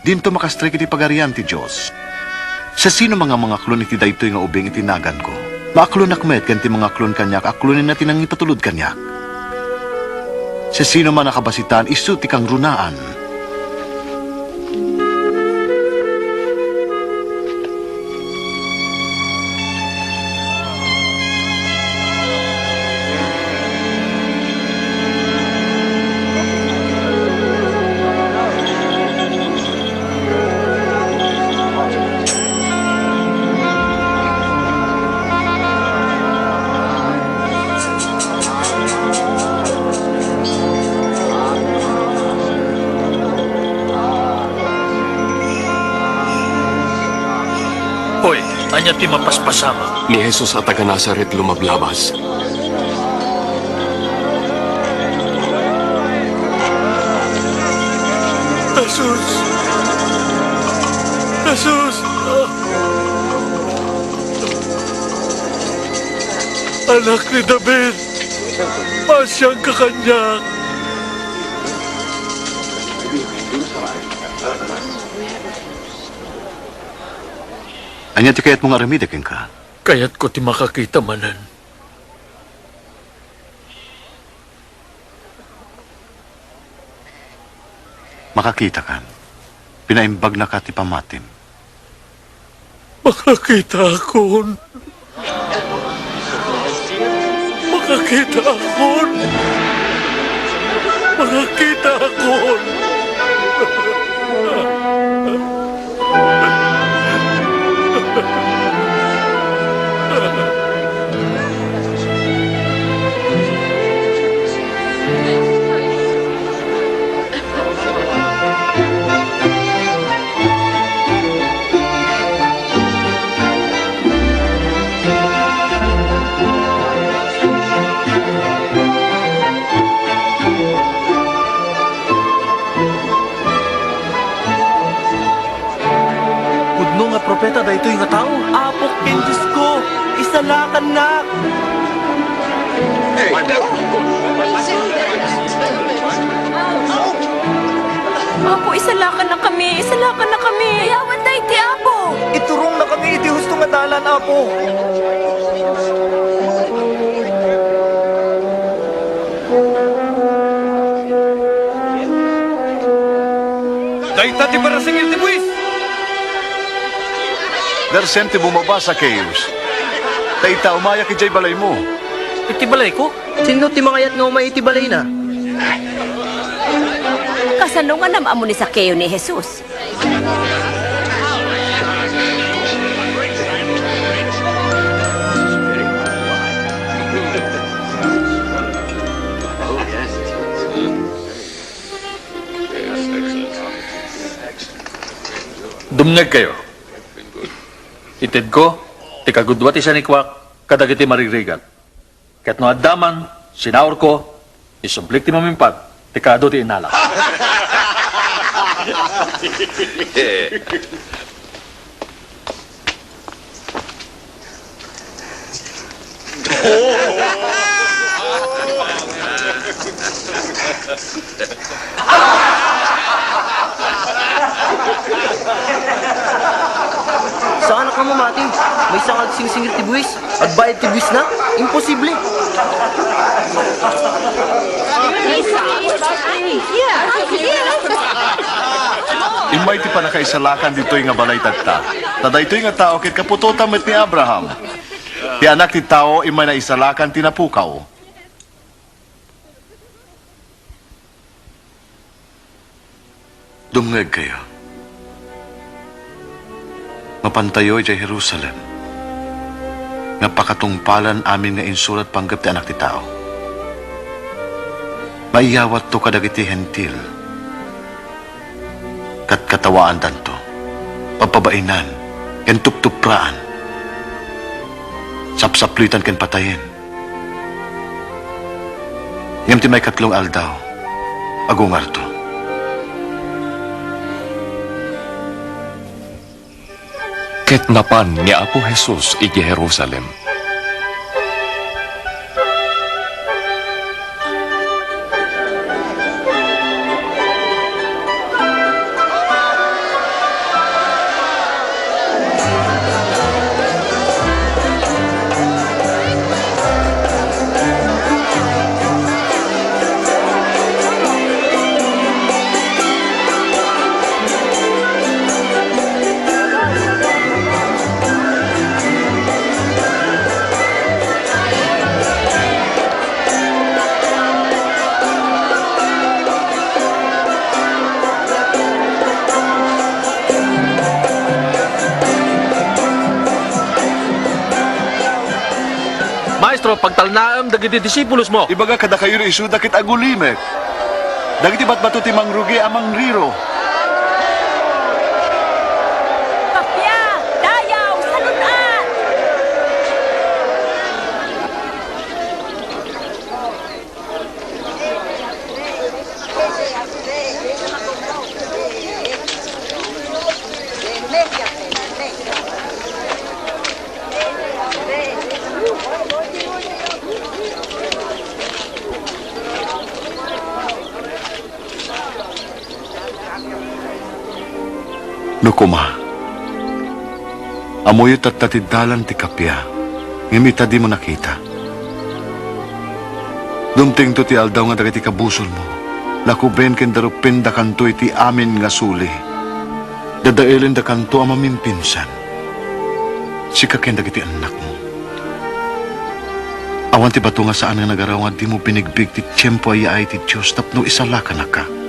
dinto makastrek iti Pagarian ti Dios. Siasinoman nga mangaklon iti daytoy nga ubing iti naganko, maaklonak met ken ti mangaklon kaniak, aklonenna ti nangipatulod kaniak. Siasinoman a kabasitan, isu ti kangrunaan. Hoy, ania ti mapaspasamak? Ni Jesus a taga Nazaret lumablabas. Jesus! Jesus! Anak ni David, pasianka kaniak. Ania ti kayatmo nga aramidek kenka? Kayatko ti makakita manen. Makakitakan. Pinaimbagnaka ti pammatim. Makakitaakon. Makakitaakon. Makakitaakon. Pudno nga propeta daytoy nga tao. Apo ken Diosko, isalakannak! Apo, isalakannakami, isalakannakami! Dayawenta iti Apo! Iturongna kami iti husto nga dalan, Apo! Dayta ti parasingil ti buis! Darsem ti bumaba, Zacchaeus. Ta ita, umayak idiay balaymo. Iti balayko? Sinno ti mangayat nga umay iti balayna? Kasano nga nam-ammo ni Zacchaeus ni Jesus? Dumngegkayo. Itedko ti kagudua ti sanikuak kadagiti marigrigat. Ket no adda man, sinaurko, isublik ti mamimpad ti kaadu ti innala. Saanak nga mamati. Maysa nga agsingsingir ti buis. Agbayad ti buisna? Imposible! Immay ti pannakaisalakan ditoy nga balay tatta. Ta daytoy nga tao ket kaputotan met ni Abraham. Ti Anak ti Tao immay naisalakan ti napukaw. Dumngegkayo. Mapantayo idiay Jerusalem nga pakatungpalan amin nga insurat panggep ti Anak ti Tao. Maiyawatto kadagiti Hentil. Katkatawaandanto, pabpabainan, ken tuptupraan, sapsaplutan ken patayen. Ngem ti maikatlo nga aldaw, agungarto. Ket napan ni Apo Jesus idiay Jerusalem. Maestro, pagtalnaem dagiti disipulosmo. Ibaga kadakayo no isuda ket agulimek. Dagiti batbato ti mangrugi a mangriro. Kappia, dayaw, salun-at! No koma, ammoyo tatta ti dalan ti kappia, ngem ita dimo nakita. Dumtengto ti aldaw nga dagiti kabusormo, lakuben ken darupendakanto iti amin nga suli. Dadaelendakanto a mamimpinsan, sika ken dagiti annakmo. Awan ti bato nga saan nga nagaraw nga dimo binigbig ti tiempo a yaay ti Dios tapno isalakanaka.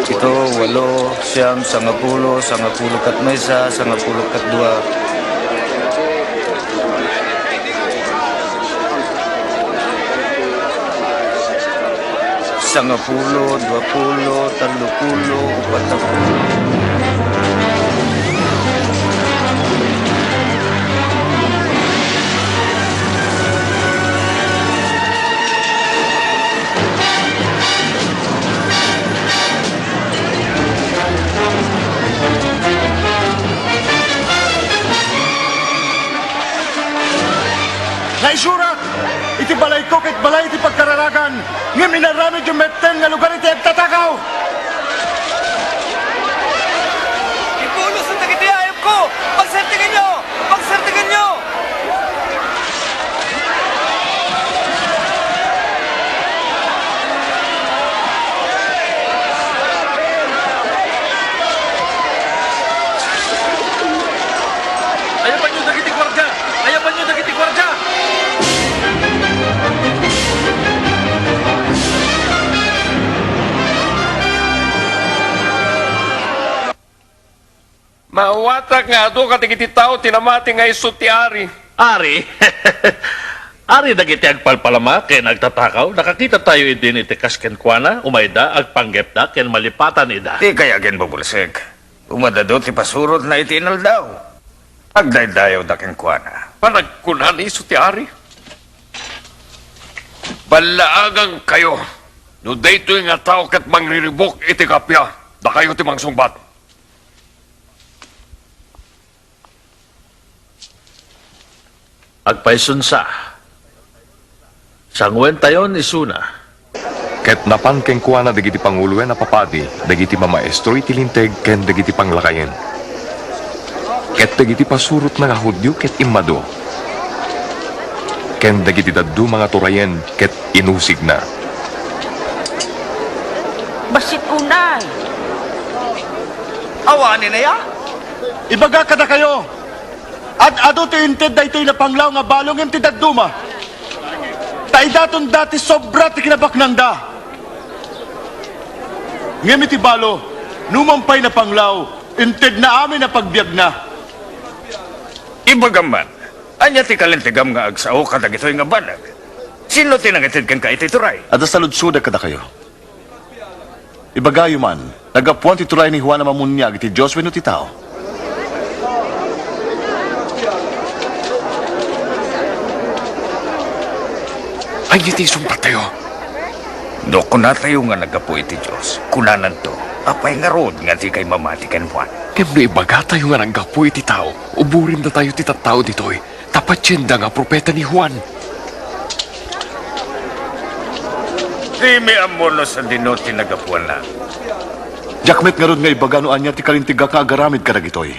Pito, walo, siam, sangapulo, sangapulo ket maysa, sangapulo ket dua. Sangapulo, duapulo, tallopulo, upatapulo. Naisurat iti balayko ket balay iti pagkararagan, ngem inaramidyo metten nga lugar iti agtatakaw. Ibulos dagiti ayupko! Pagsertingenyo! Pagsertingenyo! Ayabanyo dagiti guardia! Ayabanyo dagiti guardia! Maawatak nga adu kadagiti tao ti namati nga isu ti ari. Ari? Ari dagiti agpalpalama ken agtatakaw, nakakitatayo idin iti kas kenkuana, umayda, agpanggepda, ken malipatan ida. Dikay aginbubulsek. Umadadu ti pasurotna iti inaldaw. Agdaydayawda kenkuana. Panagkunan isu ti ari, "Ballaagankayo, no daytoy nga tao ket mangriribuk iti kappia, dakayo ti mangsungbat." Agpaysunsa, sanguentayon isuna. Ket napan kenkuana dagiti panguloen a papadi, dagiti mamaestro iti Linteg, ken dagiti panglakayen. Ket dagiti pasurotna nga Judio ket immadu, ken dagiti dadduma nga turayen ket inusigna. Bassit unay! Awanen aya? Ibagak kadakayo, ad-adu ti inted daytoy napanglaw nga balo ngem ti dadduma. Ay daton dati sobra ti kinabaknangda. Ngem iti balo, numan pay napanglaw, intedna amin a pagbiagna. Ibagam man, ania ti kalintegam nga agsao kadagitoy nga banag? Sino ti nangited kenka iti turay? Adda saludsodek kadakayo. Ibagayo man, naggapuan ti turay ni Juan a Mamuniag iti Dios wenno ti tao? Ania ti isungbattayo? No kunatayo nga naggapu iti Dios, kunananto, apay ngarud nga dikay mamati ken Juan? Ngem no ibagatayo nga naggapu iti tao, uborin datayo ti tattao ditoy, ta patienda nga profeta ni Juan. Dimi ammo no sadino ti naggapuanna. Diak met ngarud nga ibaga no ania ti kalintegak nga agaramid kadagitoy.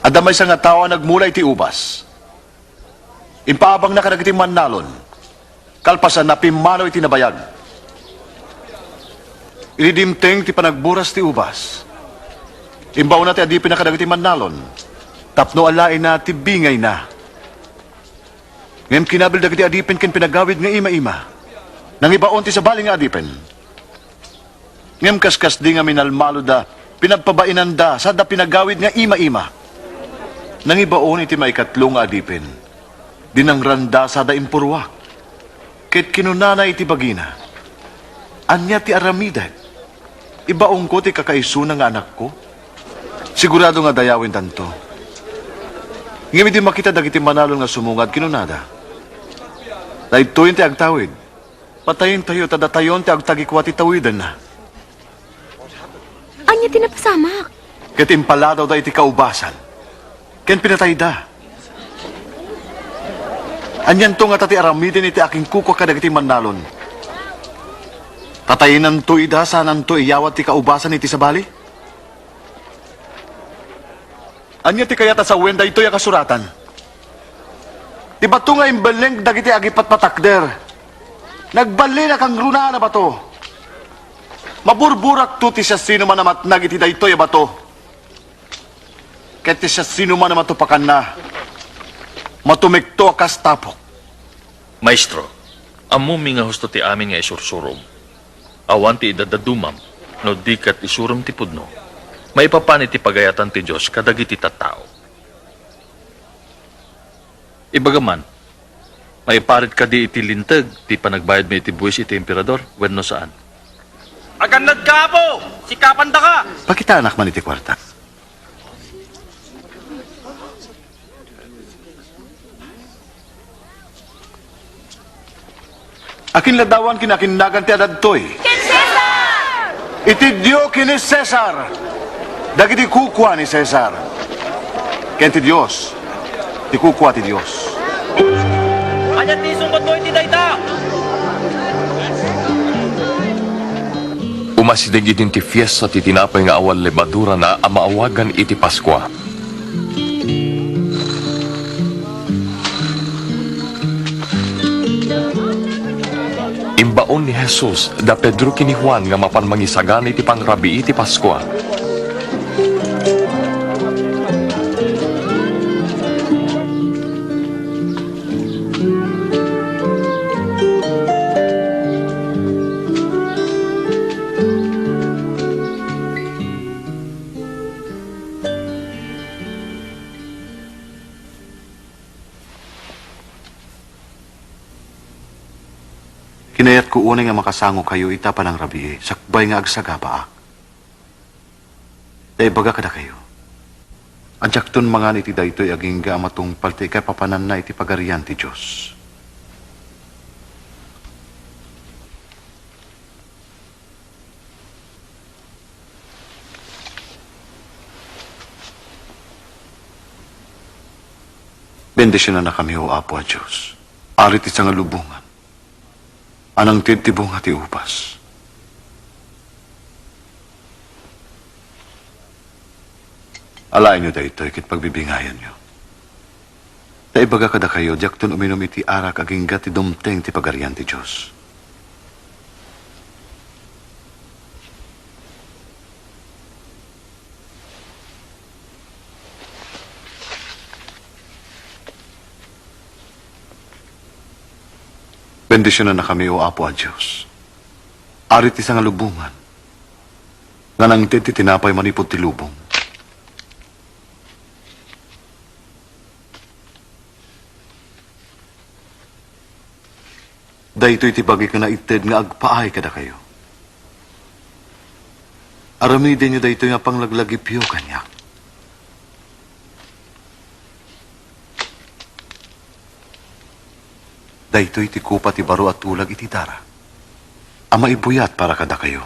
Adda maysa nga tao a nagmula iti ubas. Impaabangna kadagiti mannalon. Kalpasanna, pimmanaw iti nabayag. Idi dimteng ti panagburas ti ubas, imbaonna ti adipenna kadagiti mannalon tapno alaena ti bingayna. Ngem kinabil dagiti adipen ken pinagawid nga ima-ima. Nangibaon ti sabali nga adipen. Ngem kaskasdi nga minalmaloda, pinagpabainanda, sada pinagawid nga ima-ima. Nangibaon iti maikatlo nga adipen. Dinangranda sada impuruak. Ket kinunana iti bagina, "Ania ti aramidek? Ibaonko ti kakaisuna nga anakko. Sigurado nga dayawendanto." Ngem idi makita dagiti manalon nga sumungad, kinunada, "Daytoyen ti agtawid. Patayentayo ta datayon ti agtagikua ti tawidenna." Ania ti napasamak? Ket impaladaw da iti kaubasan, ken pinatay da. Anianto ngata ti aramiden iti akinkukua kadagiti mannalon? Tatayenanto ida sananto iyawat ti kaubasan iti sabali? Ania ti kayat a sawen daytoy a kasuratan? Ti bato nga imbelleng dagiti agipatpatakder, nagballin a kangrunaan a bato. Maburburakto ti siasinoman a matnag iti daytoy a bato. Ket ti siasinoman a matupakanna, matumekto a kas tapok. Maestro, ammomi nga husto ti amin nga isursurom. Awan ti idadadumam no di ket isurom ti pudno. Maipapan iti pagayatan ti Dios kadagiti tattao. Ibagam man, maiparit kadi iti linteg ti panagbayadmi iti buis iti emperador wenno saan? Agannadka, Apo! Sikapandaka! Pakitaanak man iti kuarta. Akinladawan ken akinnagan ti adadtoy? Ken Cesar! Iti Dio ken ni Cesar, dagiti kukua ni Cesar. Ken ti Dios, ti kukua ti Dios. Ania ti isungbatmo iti dayta? Umasideg idin ti fiesta ti tinapay nga awan lebadurana a maawagan iti Paskua. Imbaon ni Jesus da Pedro ken ni Juan nga mapan mangisagana iti pangrabii ti Paskua. Kinayatko unay nga makasangokayo ita panangrabii sakbay nga agsagabaak. Ta ibaga kadakayo, a diakton mangan iti daytoy agingga a matungpal ti ikaipapananna iti Pagarian ti Dios. Bendisionannakami, O Apo a Dios, Ari ti sangalubongan, a nangted ti bunga ti ubas. Alaenyo daytoy ket pagbibingayanyo. Ta ibaga kadakayo, diakton uminum iti arak agingga ti dumteng ti Pagarian ti Dios. Bendisionannakami, O Apo a Dios, Ari ti sangalubongan, nga nangted ti tinapay manipud ti lubong. Daytoy ti bagik nga naited nga agpaay kadakayo. Aramidenyo daytoy nga panglaglagipyo kaniak. Daytoy ti kopa ti baro a tulag iti dara a maibuyat para kadakayo.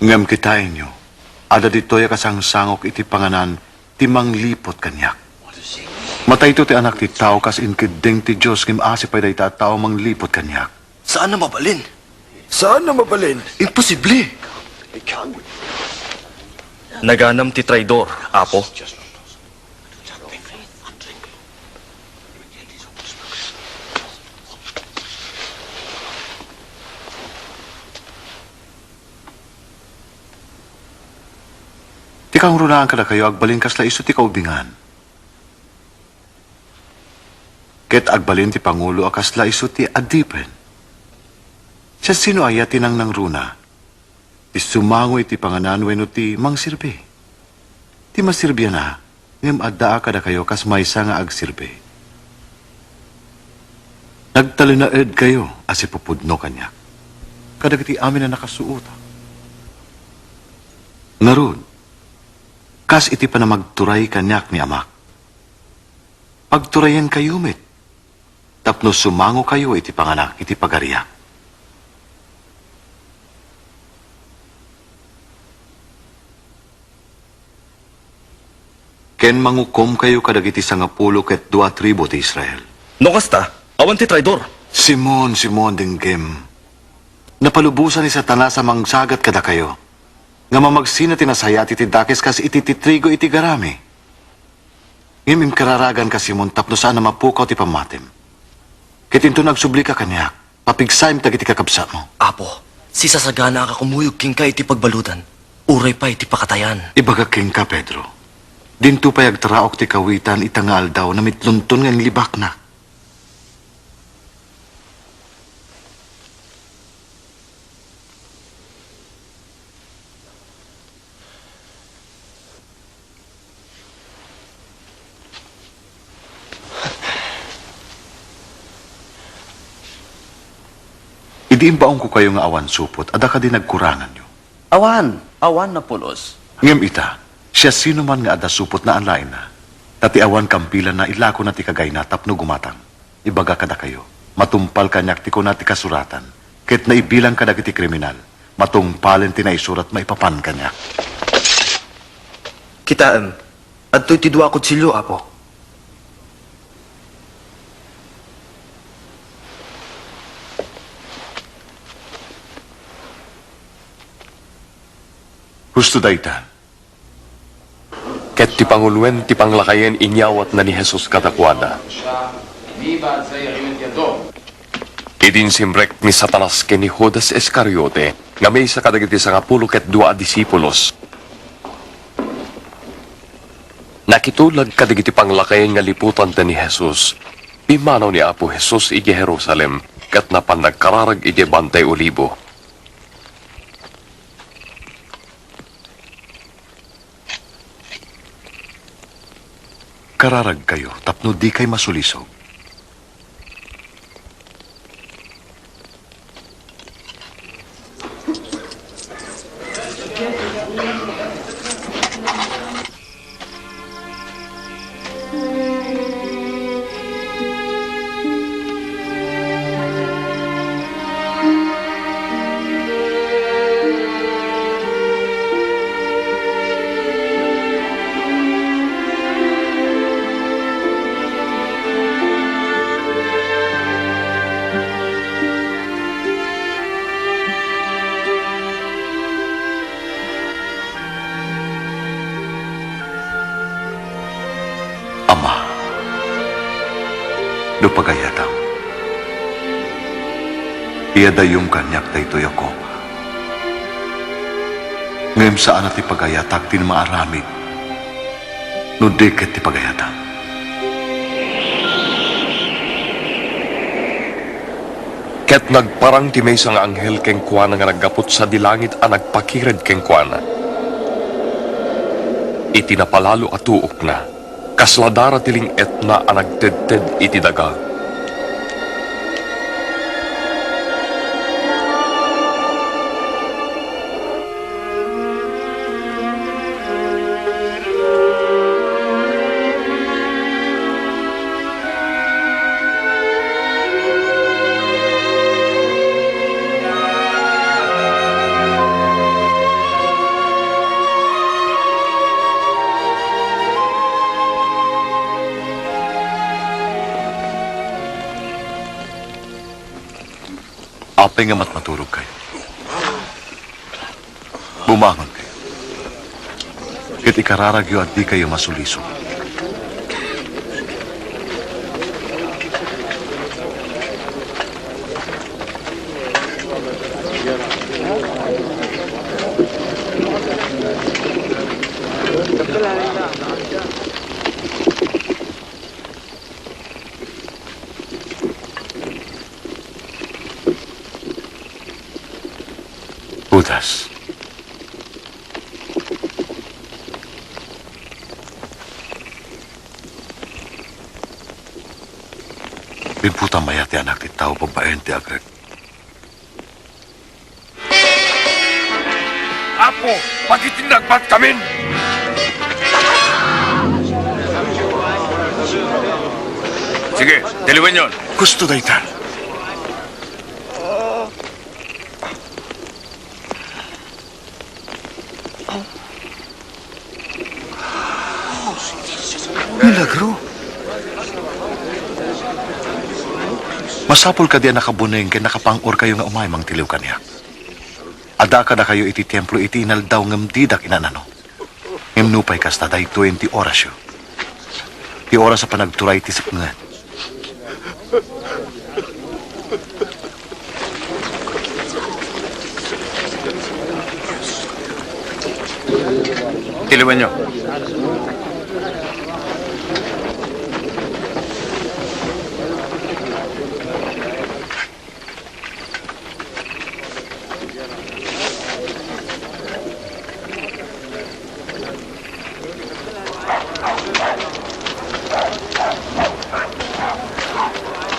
Ngem kitaenyo, adda ditoy a kasangsangok iti panganan ti mangliput kaniak. Matayto ti Anak ti Tao kas inkeddeng ti Dios, ngem asi pay dayta a tao a mangliput kaniak. Saan a mabalin. Saan a mabalin. Imposible. Naganam ti traidor, Apo. Ti kangrunaan kadakayo, agbalin kasla isu ti kaubingan. Ket agbalin ti pangulo a kasla isu ti adipen. Siasino aya ti nangnangruna? Ti sumango iti panganan wenno ti mangserbi? Ti maserbiana, ngem adda a kadakayo kas maysa nga agserbi. Nagtalinaedkayo a sipupudno kaniak kadagiti amin a nakasuotak. Ngarud, kas iti panamagturay kaniak ni Amak, pagturayenkayo met tapno sumangokayo iti panganak iti Pagariak. Ken mangukomkayo kadagiti sangapulo ket dua a tribu ti Israel. No kasta, awan ti traidor. Simon, Simon, denggem. Napalubosan ni Satanas a mangsagat kadakayo, nga mamagsina ti nasayaat iti dakes kas iti ti trigo iti garami. Ngem inkararaganka, Simon, tapno saan a mapukaw ti pammatim. Ket inton agsublika kaniak, papigsaem dagiti kakabsatmo. Apo, sisasaganaak a kumuyog kenka iti pagbaludan, uray pay iti pakatayan. Ibagak kenka, Pedro, dinto pay agtaraok ti kawitan ita nga aldaw, namitlonton nga inlibaknak. Idi imbaonko kayo nga awan supot, adda kadi nagkuranganyo? Awan, awan napulos. Ngem ita, siasinoman nga adda supotna a laenna, ta ti awan kampilanna ilakona ti kagayna tapno gumatang. Ibaga kadakayo, matungpal kaniak ti kuna ti kasuratan, ket naibilang kadagiti kriminal, matungpalen ti naisurat maipapan kaniak. Kitaem, adtoy ti dua a kutsilio, Apo. Husto dayta. Ket ti panguloen ti panglakayen inyawatna ni Jesus kadakuada. Idi insimrek ni Satanas ken ni Judas Iscariote, nga maysa kadagiti sangapulo ket dua a disipulos, nakitulag kadagiti panglakayen nga liputanda ni Jesus. Pimmanaw ni Apo Jesus idiay Jerusalem, ket napan nagkararag idiay Bantay Olibo. Kararagkayo tapno dikay masulisog. No pagayatam, iyadayom kaniak daytoy a kopa. Ngem saan a ti pagayatak ti maaramid no di ket ti pagayatam. Ket nagparang ti maysa nga anghel kenkuana nga naggapu sadi langit a nagpakired kenkuana. Iti napalalo a tuokna, kasla dara ti ling-etna a nagtedted iti daga. Apay nga matmaturogkayo? Bumangonkayo. Ket ikararagyo a dikayo masulisog. Judas. Binbutam aya ti Anak ti Tao babaen ti agrek? Apo, pagitinnagbatkamin! Sige, tiliwenyon. Kusto dayta. Milagro. Masapul kadi a nakabuneng ken nakapang-orkayo nga umay mangtiliw kaniak. Adda kadakayo iti templo iti inaldaw ngem didak inanano. Ngem nupay kasta, daytoyen ti orasyo. Ti oras a panagturay ti seknget. Tiliwenyo.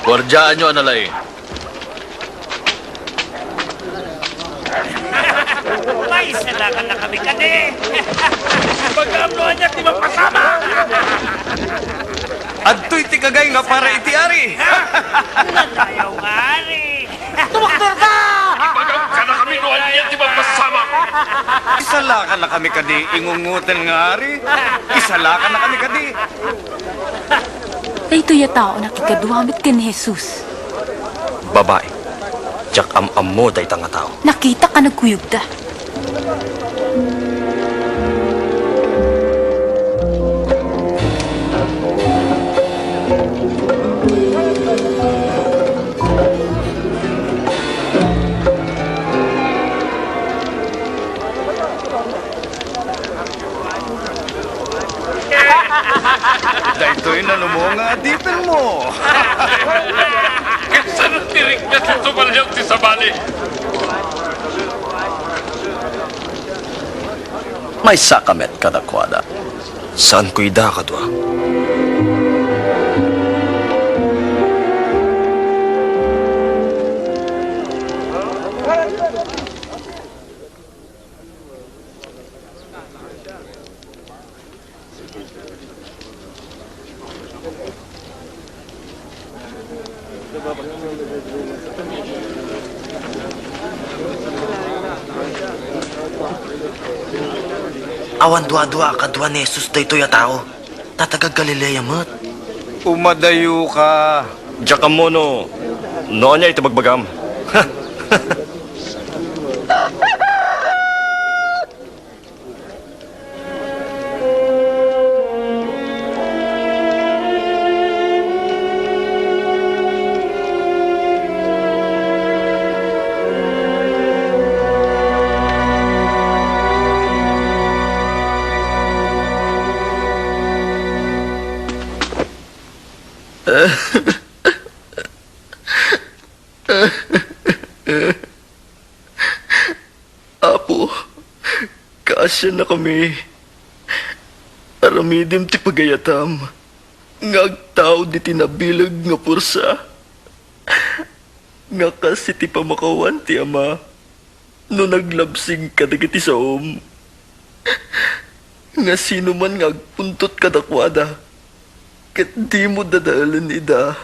Guardiaanyo a nalaing. Maisalakan na kami kadi. Pag-amnoan niya, ti mapasamak. Adtoy ti kagay nga para iti ari. Nadayaw nga ari. Tumakder ka! Ibagam kadakami no ania ti mapasamak. Isalakan na kami kadi, ingungoten nga ari. Isalakan na kami kadi. Daytoy a tao nakikadua met ken ni Jesus. Babai, diak am-ammo dayta nga tao. Nakitak a nagkuyogda. Daytoy nanumo nga adipenmo. Kasano ti rikna ti tumaliaw ti sabali? Maysaka met kadakuada. Saanko ida a kadua. Awan duadua a kadua ni Jesus daytoy a tao. Ta taga-Galilea met. Umadayoka. Diak ammo no, no ania iti bagbagam. Apo, kaasiannakami. Aramidem ti pagayatam nga agtaud iti nabileg nga puersa nga kas iti pamakawan ti Ama no naglabsing kadagiti saom. Nga sinoman nga agpuntot kadakuada, ket dimo dadaelen ida.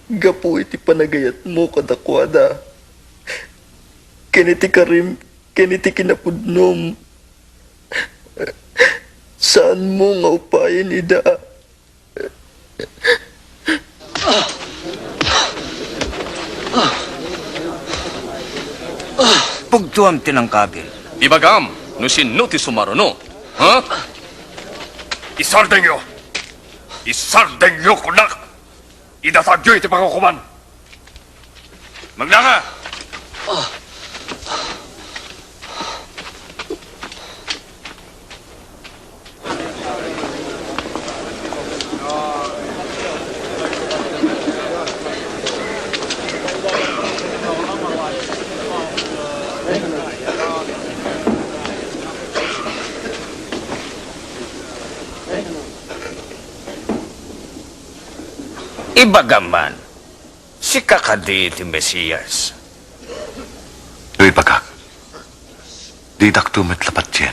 Gapu iti panagayatmo kadakuada, ken iti karim, ken iti kinapudnom, saanmo nga upayen ida. Pugtoam ti nangkabil. Ibagam no sinno ti sumaruno, ha? Isardengyo! Isardengyo, kunak! Idatagyo iti pangukoman! Magnaka! Ibagam man, sika kadi ti Mesias? No ibagak, didakto met la patien.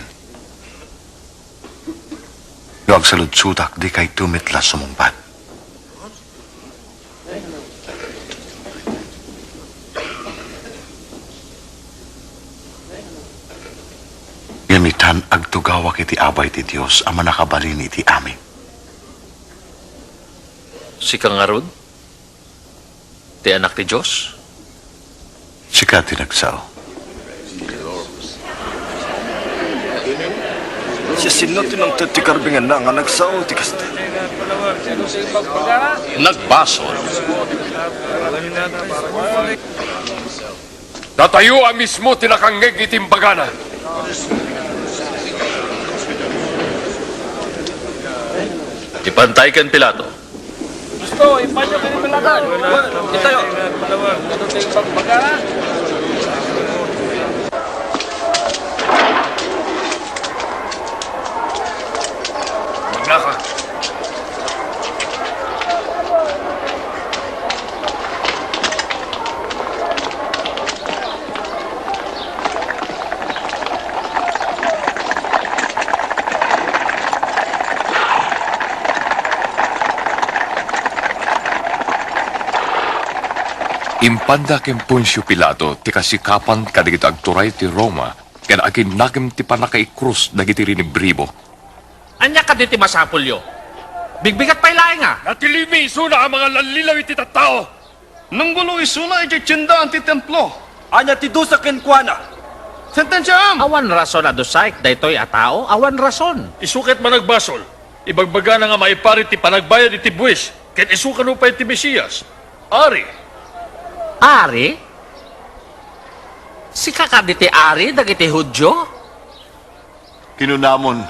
No agsaludsodak, dikayto met la sumungbat. Ngem itan, agtugawak iti abay ti Dios a mannakabalin iti amin. Sika ngarud ti Anak ti Dios? Sika ti nagsao. Siasino ti nangted ti karbinganna nga nagsao ti kasta? Nagbasol. Datayo a mismo ti nakangngeg iti imbagana. Ipantay ken Pilato. Gusto, ipanyo ken Pilato. Itayo. Magnaka. Impanda ken Poncio Pilato ti kasikapan kadagiti agturay ti Roma ken aginnakem ti pannakaikrus dagiti rinibribo. Ania kadi ti masapulyo? Bigbigat pay laeng a. Natilimi isuna a mangallallilaw iti tattao. Nanggulo isuna idiay tiendaan ti templo. Ania ti dusa kenkuana? Sentensiaam! Awan rason a dusaek daytoy a tao, awan rason. Isu ket managbasol. Ibagbagana nga maiparit ti panagbayad iti buis, ket isu kano pay ti Mesias, Ari. Ari? Sika kadi ti Ari dagiti Judio? Kinunamon,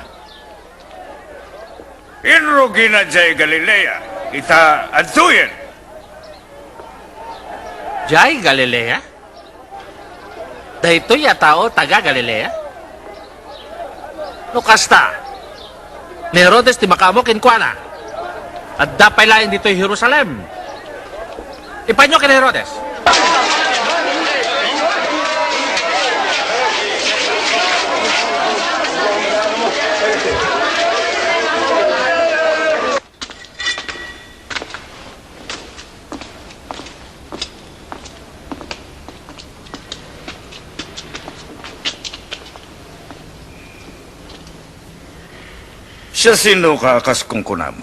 "Inrugina diay Galilea, ita adtoyen." Diay Galilea? Daytoy a tao taga Galilea? No kasta, ni Herodes ti makaammo kenkuana. Adda pay laeng ditoy Jerusalem. Ipanyo ken Herodes. Siasinoka a kas kunkunam?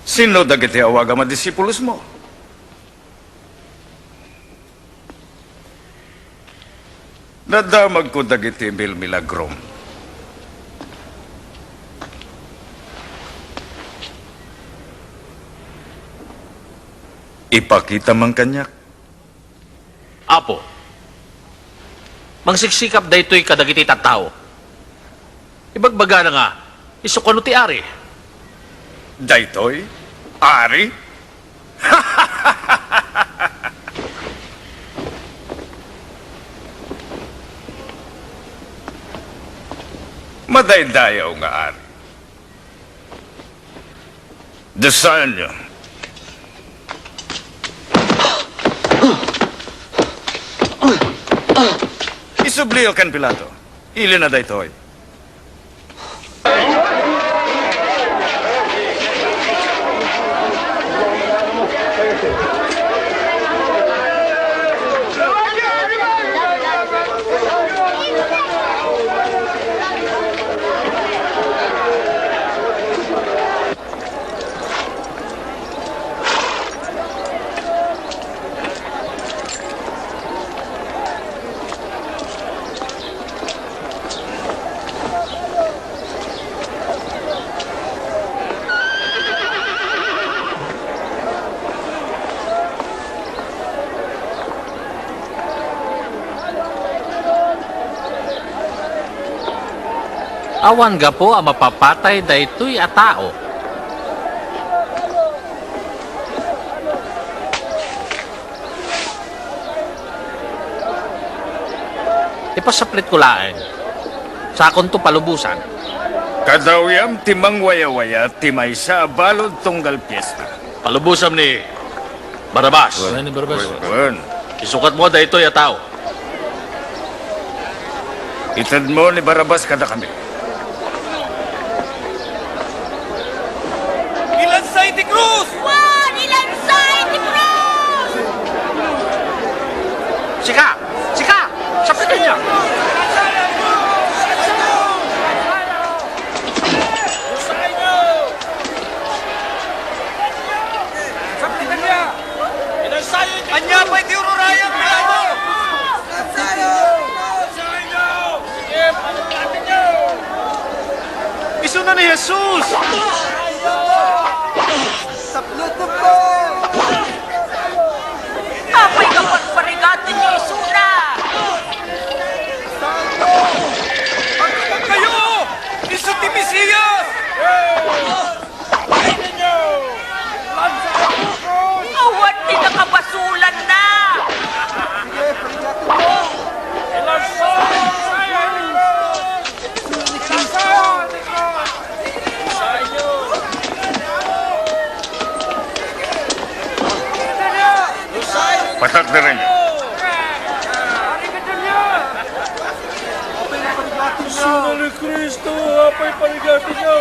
Sino dagiti awagam a disipulosmo? Nadamagko dagiti milmilagrom. Ipakita man kaniak. Apo, Mangsiksikap daytoy kadagiti tattao. Ibagbagana nga, isu kano ti ari. Daytoy? Ari? Madaydayaw nga ari. Dusaenyo. Isublio ken Pilato. Ilina daytoy. Awan gapu a mapapatay daytoy a tao. Ipasaplitko laeng. Sakonto palubosan. Kadawiam ti mangwayawaya ti maysa a balud tunggal piesta. Palubosam ni Barabas. Wen, ni Barabas. Wen. Isukatmo daytoy a tao. Itedmo ni Barabas kadakami. Ilansay ti krus! Wen, ilansay ti krus! Sika! Sika! Sapitan niya! Ania pay ti ururayan, Pilato? Isuna ni Jesus! Apay nga pagparigaten ni isuna? Kayo! Isu ti Mesias! Awan ti nakabasolanna! Patakderen. Isuna ni Cristo, apay parigatenyo?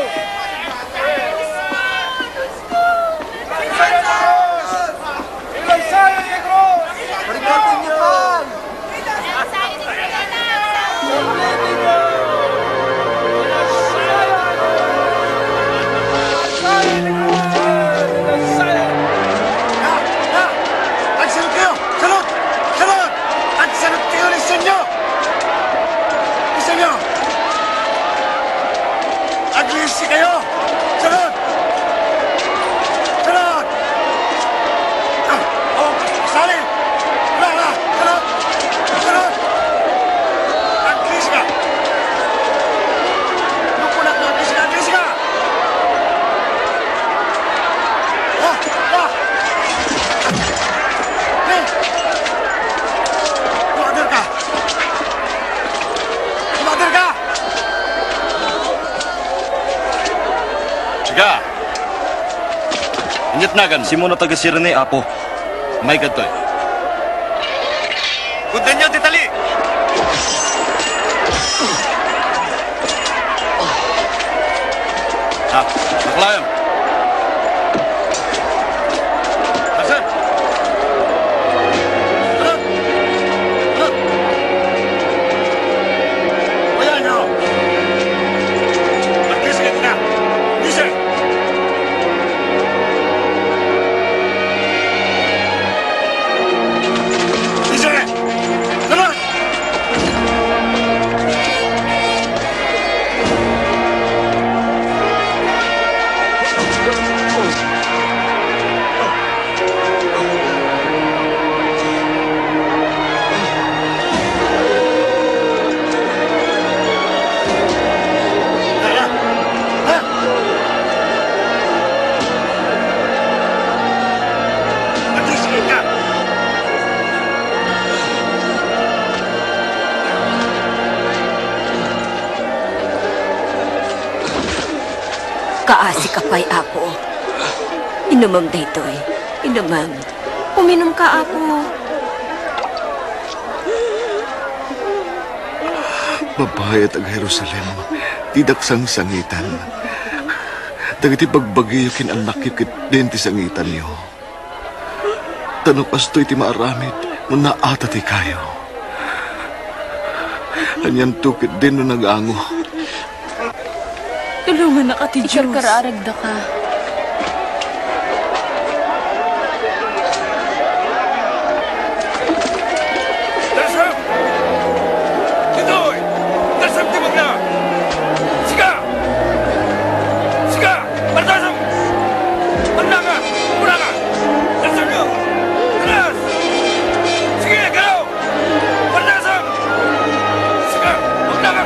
Ilansay ti krus! Parigatenyo! Na! Na! Agsalud kayo! Salud! Salud! Agsalud kayo, lisenyo! Lisenyo! Aglisi kayo! Salud! Salud! Ah, oh, Sally! Ala, ala! Salud! Salud! Aglisi ka! Nukunak na aglisi ka! Aglisi ka! Ah! Ah! Hey! Brother ka! Brother ka! Siga! Inyat nagan. Simon a taga Cirene, Apo. Maikadtoy. Kuddanyo ti tali! Ah, naklayan. Hasan! Harap! Harap! Ayan, oh! Magising ka! Gising! Gising! Harap! Aasika pay, Apo. Inumem daytoy. Inumem. Uminumka, Apo. Babai a taga-Jerusalem, didak sangsangitan. Dagiti bagbagiyo ken annakyo ketdin ti sangitanyo. Ta no kastoy ti maaramid, no naata ti kayo, anianto ketdin no nagango? Tulongannaka ti Dios. Ikarkararagdaka. Dasam! Ditoy! Dasam ti magna! Sika! Sika! Pardasam! Magnaka! Magnaka! Dasam yo! Taas! Sige, galaw! Pardasam! Sika! Magnaka!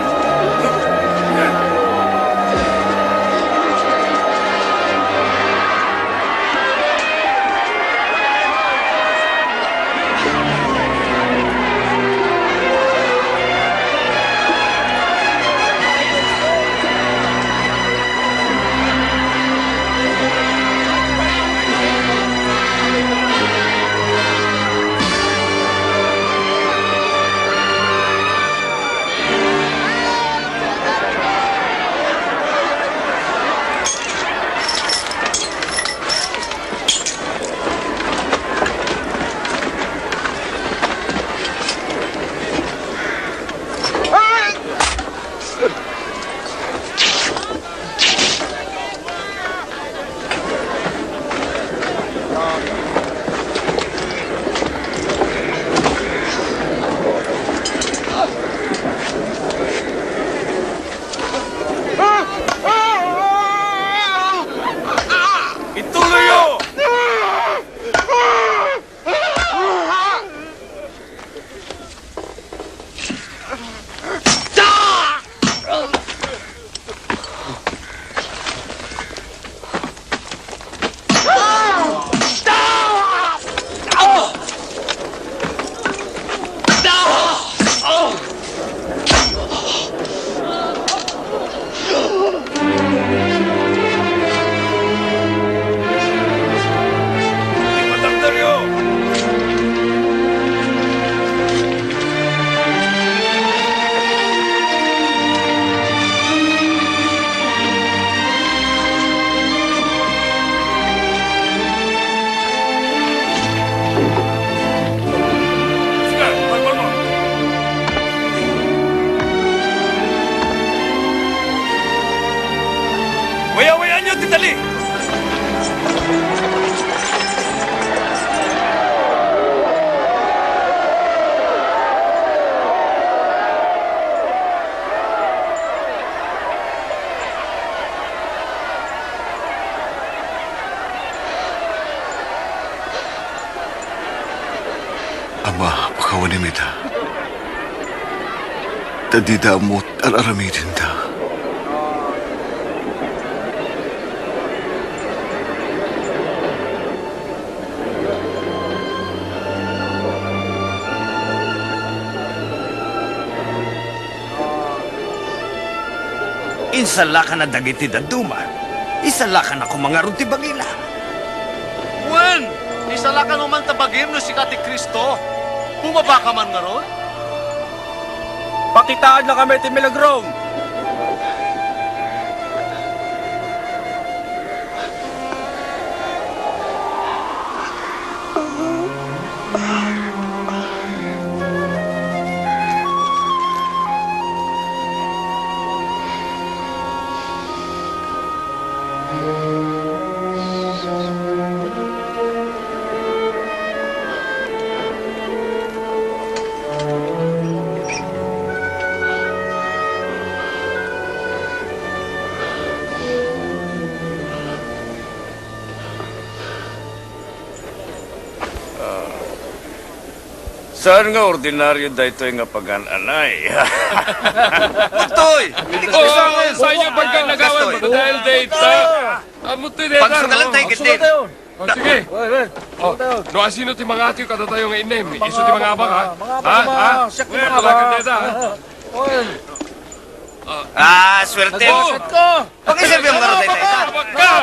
Ituloyyo! Wayawayaanyo ti tali! Ama, pakawanem ida. Ta dida ammo ti ar-aramidenda. Insalakan dagiti dadduma. Isalakan koma ngarud ti bagina. Wen, isalakan man ta bagim no sika ti Cristo. Bumabaka man ngarud? Pakitaadnakami ti milagrom. Saan nga ordinario daytoy nga pagan-anay? Daytoy! Oh, sayo, pagka nagawan, daytoy. Madadael dayta. Amoy dayta, no? Pagsukatan tayo, gitlit. Oh, sige. Oh, no, asino ti mangatiw kadatayo nga innem? Isu ti mangabak, ha? Ha? Ha? Siak ti mangabak. Dayta, ha? Ah, swerte. Nagbuset ko. Pakisabi ang laro tayo, tayo.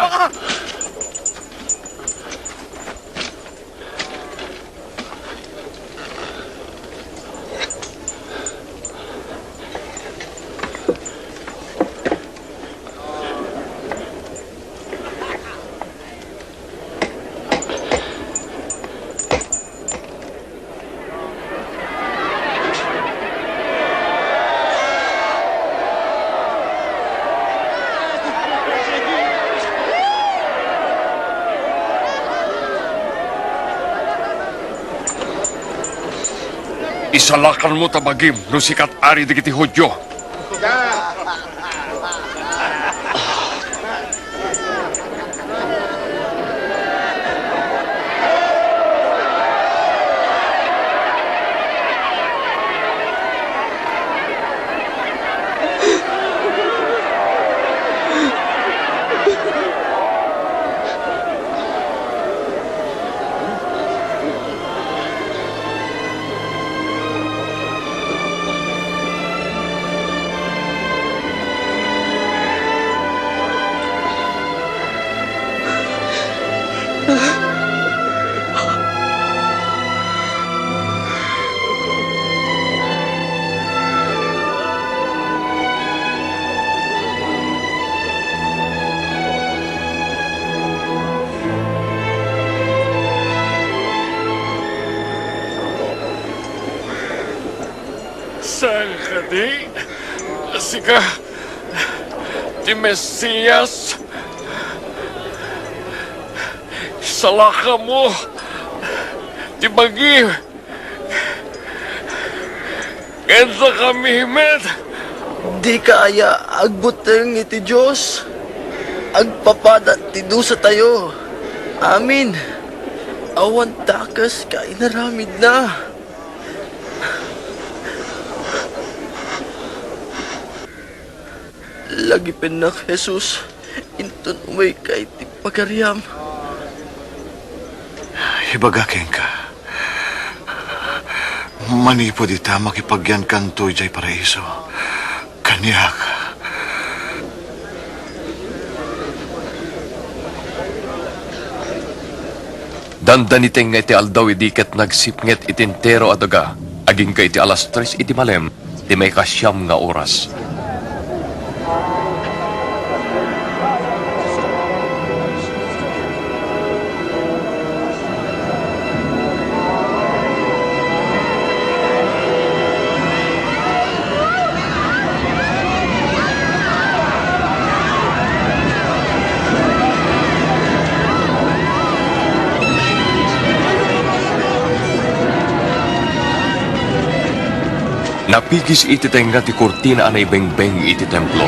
Isalakanmo ta bagim no sika ti ari dagiti Judio. Saan kadi? Sika ti Mesias? Isalakanmo ti bagim ken sakami met. Dika aya agbuteng iti Dios? Agpapada ti dusatayo. Amin. Awan dakes nga inaramidna. Lagipennak, Jesus, inton umayka iti pagariam. Ibaga kenka, manipud ita, makipagyankanto idiay Paraiso kaniak. Dandaniten nga iti aldaw idi ket nagsipnget iti entero a daga, agingga iti alas tres iti malem ti maikasiam nga oras. Napigis iti tengnga ti kurtina a naibengbeng iti templo.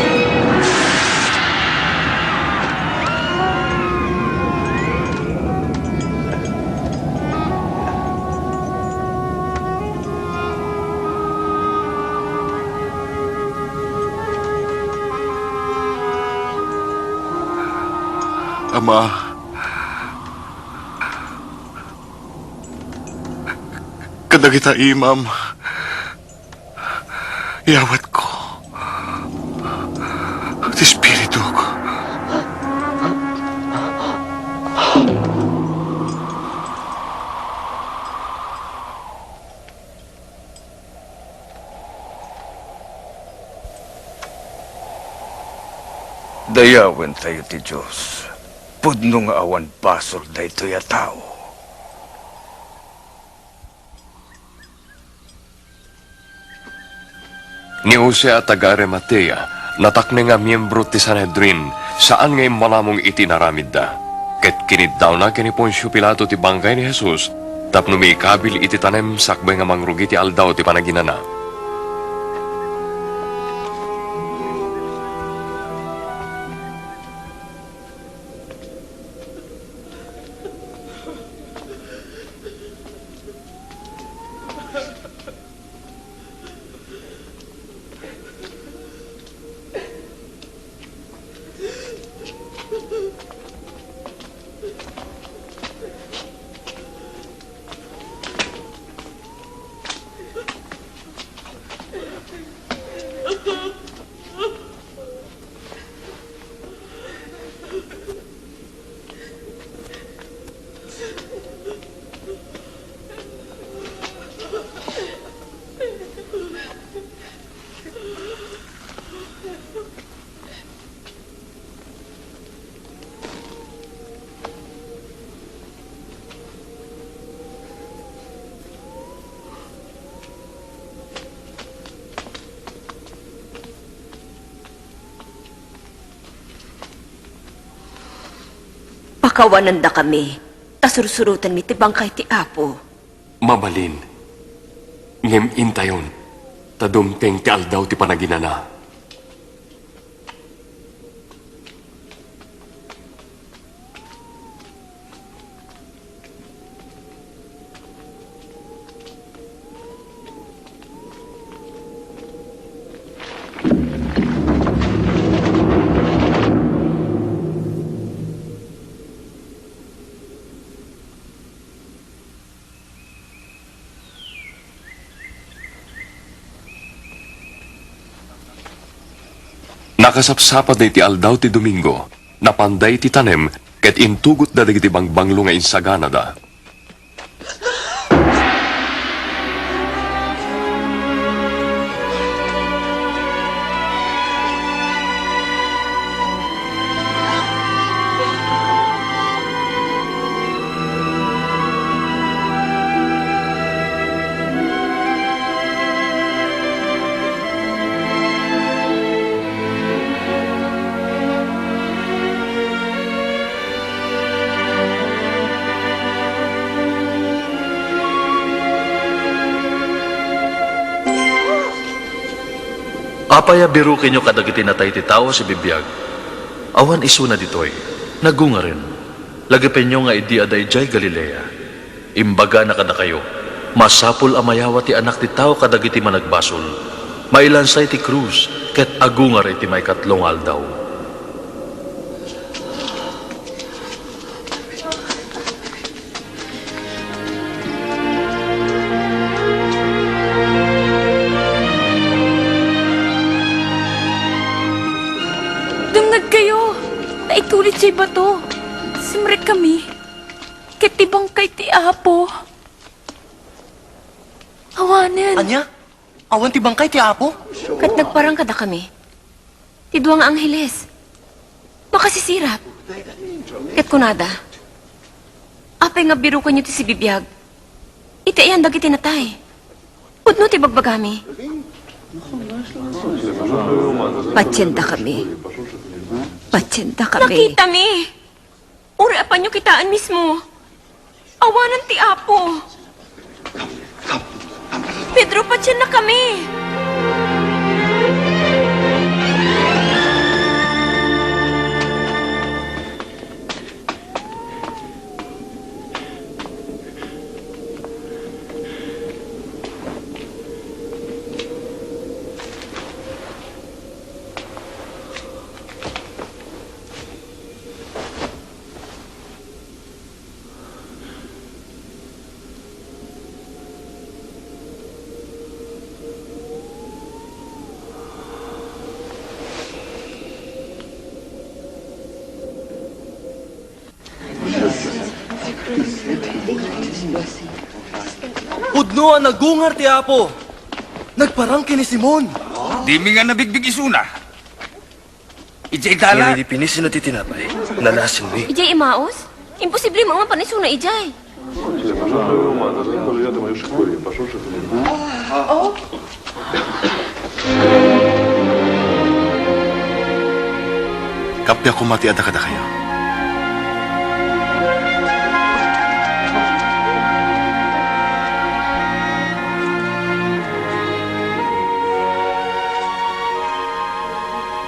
Ama, kadagita imam, iyawatko ti espirituk. Dayawentayo ti Dios. Pudno nga awan basol daytoy a tao. Ni Jose a taga-Arimatea, natakneng a miembro ti Sanhedrin, saan nga immalamong iti inaramidda. Ket kiniddawna ken ni Poncio Pilato ti bangkay ni Jesus tapno maikabil iti tanem sakbay nga mangrugi ti Aldaw ti Panaginana. Kawanendakami, ta sursurotenmi ti bangkay ti Apo. Mabalin. Ngem intayon, ta dumteng ti aldaw ti panaginana. Nakasapsapatda iti aldaw ti Domingo, napanda iti tanem, ket intugotda dagiti bangbanglo nga insaganada. Apay a birokenyo kadagiti natay ti tao a sibibiag? Awan isuna ditoy. Nagungaren. Lagipenyo nga idi adda idiay Galilea. Imbagana kadakayo, masapul a mayawa ti Anak ti Tao kadagiti managbasol, mailansa iti krus, ket agungar iti maikatlo nga aldaw. Dumngegkayo, ta itulid ti bato. Simrekkami. Ket ti bangkay ti Apo. Awanen. Ania? Awan ti bangkay ti Apo? Ket nagparang kadakami ti dua nga angheles. Makasisirap. Ket kunada, "Apay nga birokenyo ti sibibiag? Iti ayan dagiti natay? Pudno ti bagbagami." Patiendakami. Patiendakami. Nakitami. Uray apanyo kitaen mismo. Awanen ti Apo. Pedro, patiennakami. Pudno a nagungar ti Apo. Nagparang ken ni Simon. Dimi nga nabigbig isuna. Idiay dalan. Ngem idi pinisino ti tinapay, nalasinmi. Idiay Emmaus? Imposible nga mapan isuna idiay. Kappia koma ti adda kadakayo.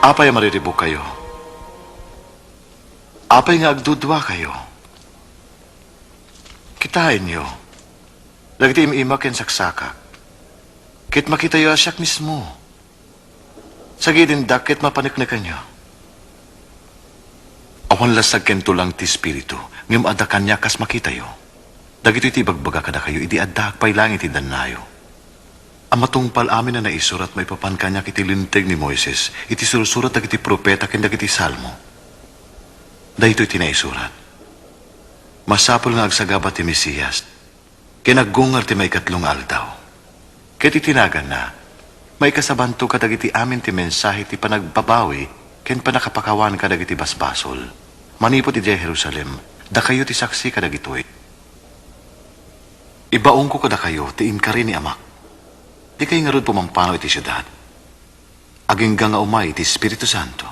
Apay a mariribukkayo? Apay nga agduduakayo? Kitaenyo, dagiti im-imak ken saksakak, ket makitayo a siak mismo. Sagidindak ket mapaneknekanyo. Awan lasag ken tulang ti Espiritu, ngem adda kaniak kas makitayo. Dagitoy ti ibagbaga kadakayo idi addaak pay langit ti dannayo. A matungpal amin a naisurat maipapan kaniak iti Linteg ni Moises, iti sursurat dagiti profeta ken dagiti Salmo. Daytoy ti naisurat: Masapul nga agsagaba ti Mesias, ken aggungar ti maikatlo nga aldaw. Ket iti naganna, maikasabantog kadagiti amin ti mensahe ti panagbabawi ken pannakapakawan kadagiti basbasol. Manipud idiay Jerusalem, dakayo ti saksi kadagitoy. Ibaonko kadakayo ti inkari ni Amak. Dikay ngarud pumampano iti siudad. Agingga nga umay ti Espiritu Santo.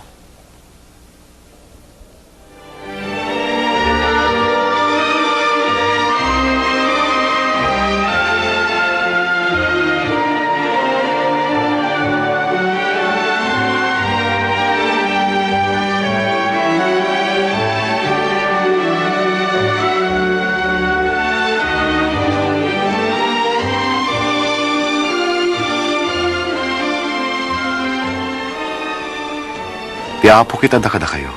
Ti Apo ket adda kadakayo.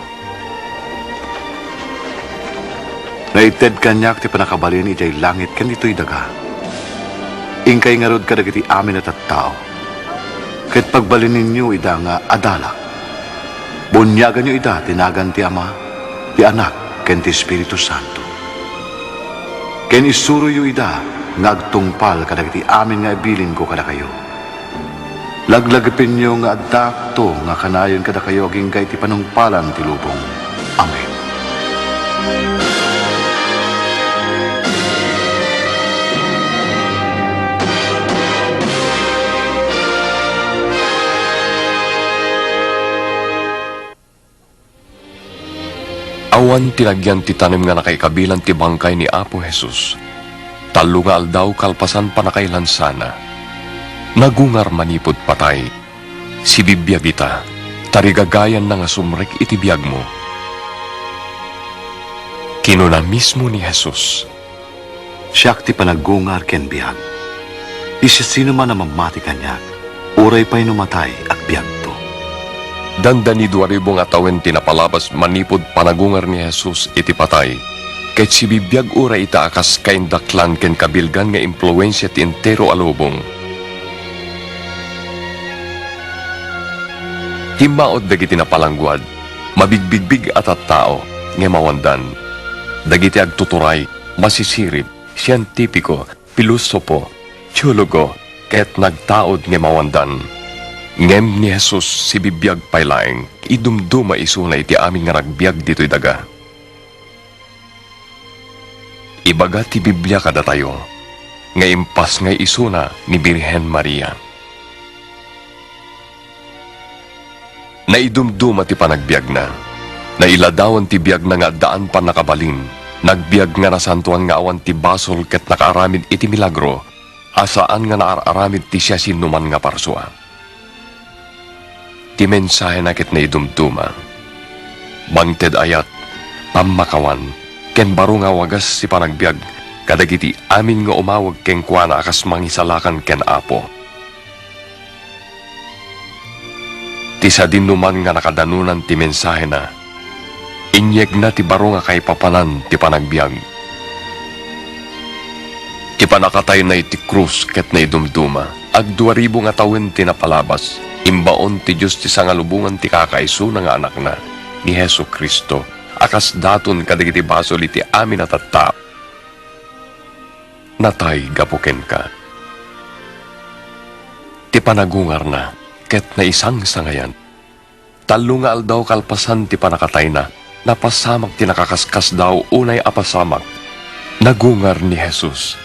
Naited kaniak ti pannakabalin idiay langit ken ditoy daga. Inkay ngarud kadagiti amin a tattao, ket pagbalininyo ida nga adalak. Buniaganyo ida ti nagan ti Ama, ti Anak, ken ti Espiritu Santo. Ken isuroyo ida nga agtungpal kadagiti amin nga ibilinko kadakayo. Laglagipenyo nga addaakto nga kanayon kadakayo agingga iti panungpalan ti lubong. Amen. Awan ti nagyan ti tanem nga nakaikabilan ti bangkay ni Apo Jesus. Tallo nga aldaw kalpasan pannakailansana, nagungar manipud patay. Sibibiag ita, ta rigagayanna nga sumrek iti biagmo. Kinuna mismo ni Jesus, "Siak ti panagungar ken biag. Ti siasinoman a mamati kaniak, uray pay no matay, agbiagto." Dandani dua ribu nga tawen ti napalabas manipud panagungar ni Jesus iti patay, ket sibibiag uray ita a kas kaindaklan ken kabilgan nga impluensia ti entero a lubong. Timmaud dagiti napalangguad, mabigbigbig a tattao, ngem awandan. Dagiti agtuturay, masisirib, sientipiko, pilosopo, teologo, ket nagtaud nga mawandan. Ngem ni Jesus sibibiag pay laeng, idumduma isuna iti amin nga nagbiag ditoy daga. Ibaga ti Biblia kadatayo nga impasngay isuna ni Birhen Maria. Naidumduma ti panagbiagna. Nailadawan ti biagna nga addaan pannakabalin. Nagbiag nga nasantoan nga awan ti basol ket nakaaramid iti milagro a saan nga naaramid ti siasinoman nga parsua. Ti mensahena ket naidumduma. Mangted ayat, pammakawan, ken baro nga wagas ti panagbiag kadagiti amin nga umawag kenkuana a kas mangisalakan ken Apo. Ti sadinoman nga nakadanunan ti mensahena, inyegna ti baro nga kaipapanan ti panagbiag. Ti pannakatayna iti krus ket naidumduma, agdua ribu nga tawen ti napalabas, imbaon ti Dios ti sangalubongan ti kakaisuna nga Anakna, ni Jesu-Cristo, a kas daton kadagiti basol iti amin a tattao. Natay gapu kenka. Ti panagungarna ket naisangsangayan. Tallo nga aldaw kalpasan ti pannakatayna, napasamak ti nakaskasdaaw unay a pasamak. Nagungar ni Jesus.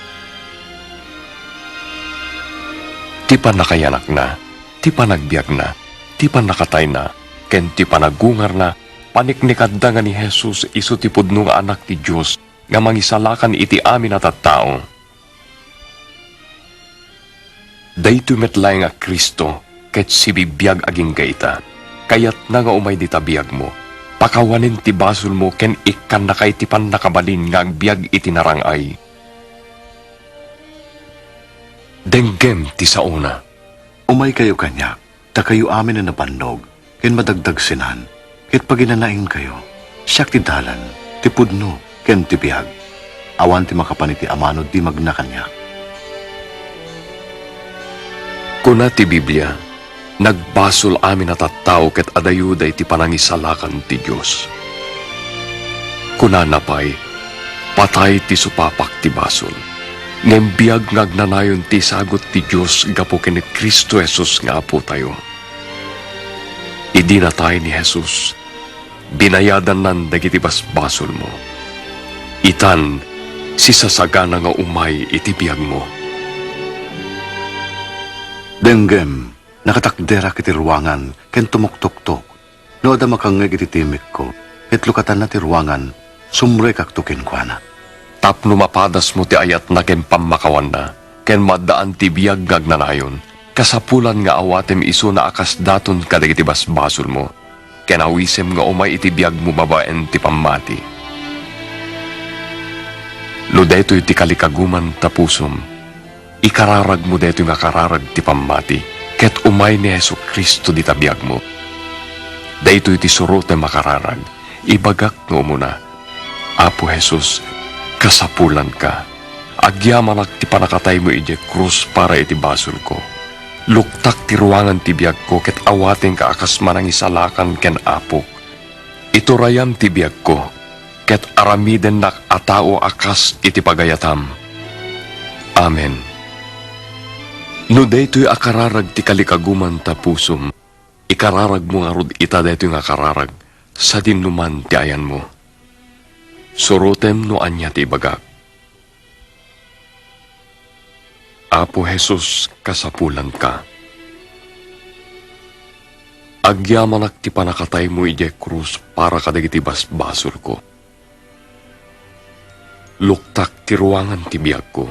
Ti pannakayanakna, ti panagbiagna, ti pannakatayna, ken ti panagungarna, paniknikatda nga ni Jesus isu ti pudno nga Anak ti Dios nga mangisalakan iti amin a tattao. Daytoy met laeng a Cristo ket sibibiag agingga ita. Kayatna nga umay dita biagmo, pakawanen ti basolmo ken ikkannaka iti pannakabalin nga agbiag iti narang-ay. Denggem ti saona. Umaykayo kaniak. Dakayo amin a nabannog ken madagdagsenan, ket paginanaenkayo. Siak ti dalan, ti pudno, ken ti biag. Awan ti makapan iti Ama no di magna kaniak. Kuna ti Biblia, "Nagbasol amin a tattao ket adayo daydi panangisalakan ti Dios." Kunana pay, "Patay ti supapak ti basol, ngem biag nga agnanayon ti isagut ti Dios gapu ken ni Cristo Jesus nga Apotayo." Idi natay ni Jesus, binayadannan dagiti basbasolmo. Itan, sisasagana nga umay iti biagmo. Denggem, nakatakderak iti ruangan ken tumuktoktok. No adda makangngeg iti timekko, ket lukatanna ti ruangan, sumrekakto kenkuana. Tapno mapadasmo ti ayatna ken pammakawanna, ken maaddaan ti biag nga agnanayon, kasapulan nga awatem isuna a kas daton kadagiti basbasolmo, ken awisem nga umay iti biagmo babaen ti pammati. No daytoy ti kalikaguman ta pusom, ikararagmo daytoy nga kararag ti pammati, ket umay ni Jesu-Cristo dita biagmo. Daytoy ti surotem a kararag, ibagak nga umuna. Apo Jesus, kasapulanka. Agyamanak ti panakataymo idiay krus para iti basolko. Luktak ti ruangan ti biagko ket awatenka a kas manangisalakan ken Apok. Iturayam ti biagko, ket aramidennak a tao a kas iti pagayatam. Amen. No daytoy a kararag ti kalikaguman ta pusom, ikararagmo ngarud ita daytoy nga kararag sadin no man ti ayanmo. Surotem no ania ti ibagak. Apo Jesus, kasapulanka. Agyamanak ti panakataymo idiay krus para kadagiti basbasolko. Luktak ti ruangan ti biagko.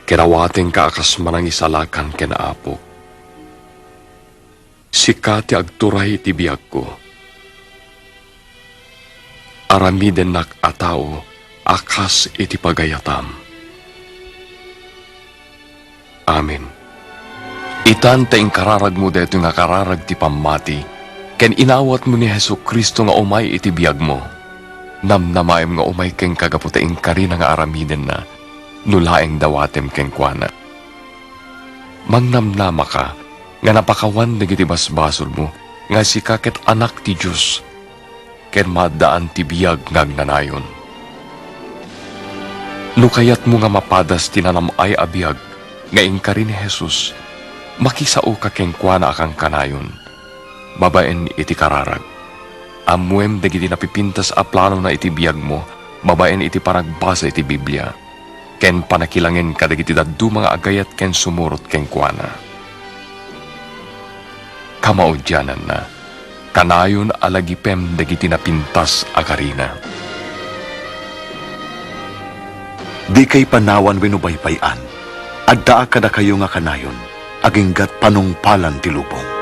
Ket awatenka a kas manangisalakan ken Apok. Sika ti agturay iti biagko. Aramidennak a tao a kas iti pagayatam. Amen. Itan ta inkararagmo daytoy nga kararag ti pammati, ken inawatmo ni Jesu-Cristo nga umay iti biagmo. Namnamaem nga umay kenka gapu ta inkarina nga aramidenna, no laeng dawatem kenkuana. Mangnamnamaka nga napakawan dagiti basbasolmo nga sika ket anak ti Dios, ken maaddaan ti biag nga agnanayon. No kayatmo nga mapadas ti nanam-ay a biag nga inkari ni Jesus, makisaoka kenkuana a kankanayon, babaen iti kararag. Ammoem dagiti napipintas a planona iti biagmo babaen iti panagbasa iti Biblia, ken panakilangen kadagiti dadduma nga agayat ken sumurot kenkuana. Kamaudiananna, kanayon a lagipem dagiti napintas a karina. Dikay panawan wenno baybay-an. Addaak kadakayo nga kanayon, aginggat panungpalan ti lubong.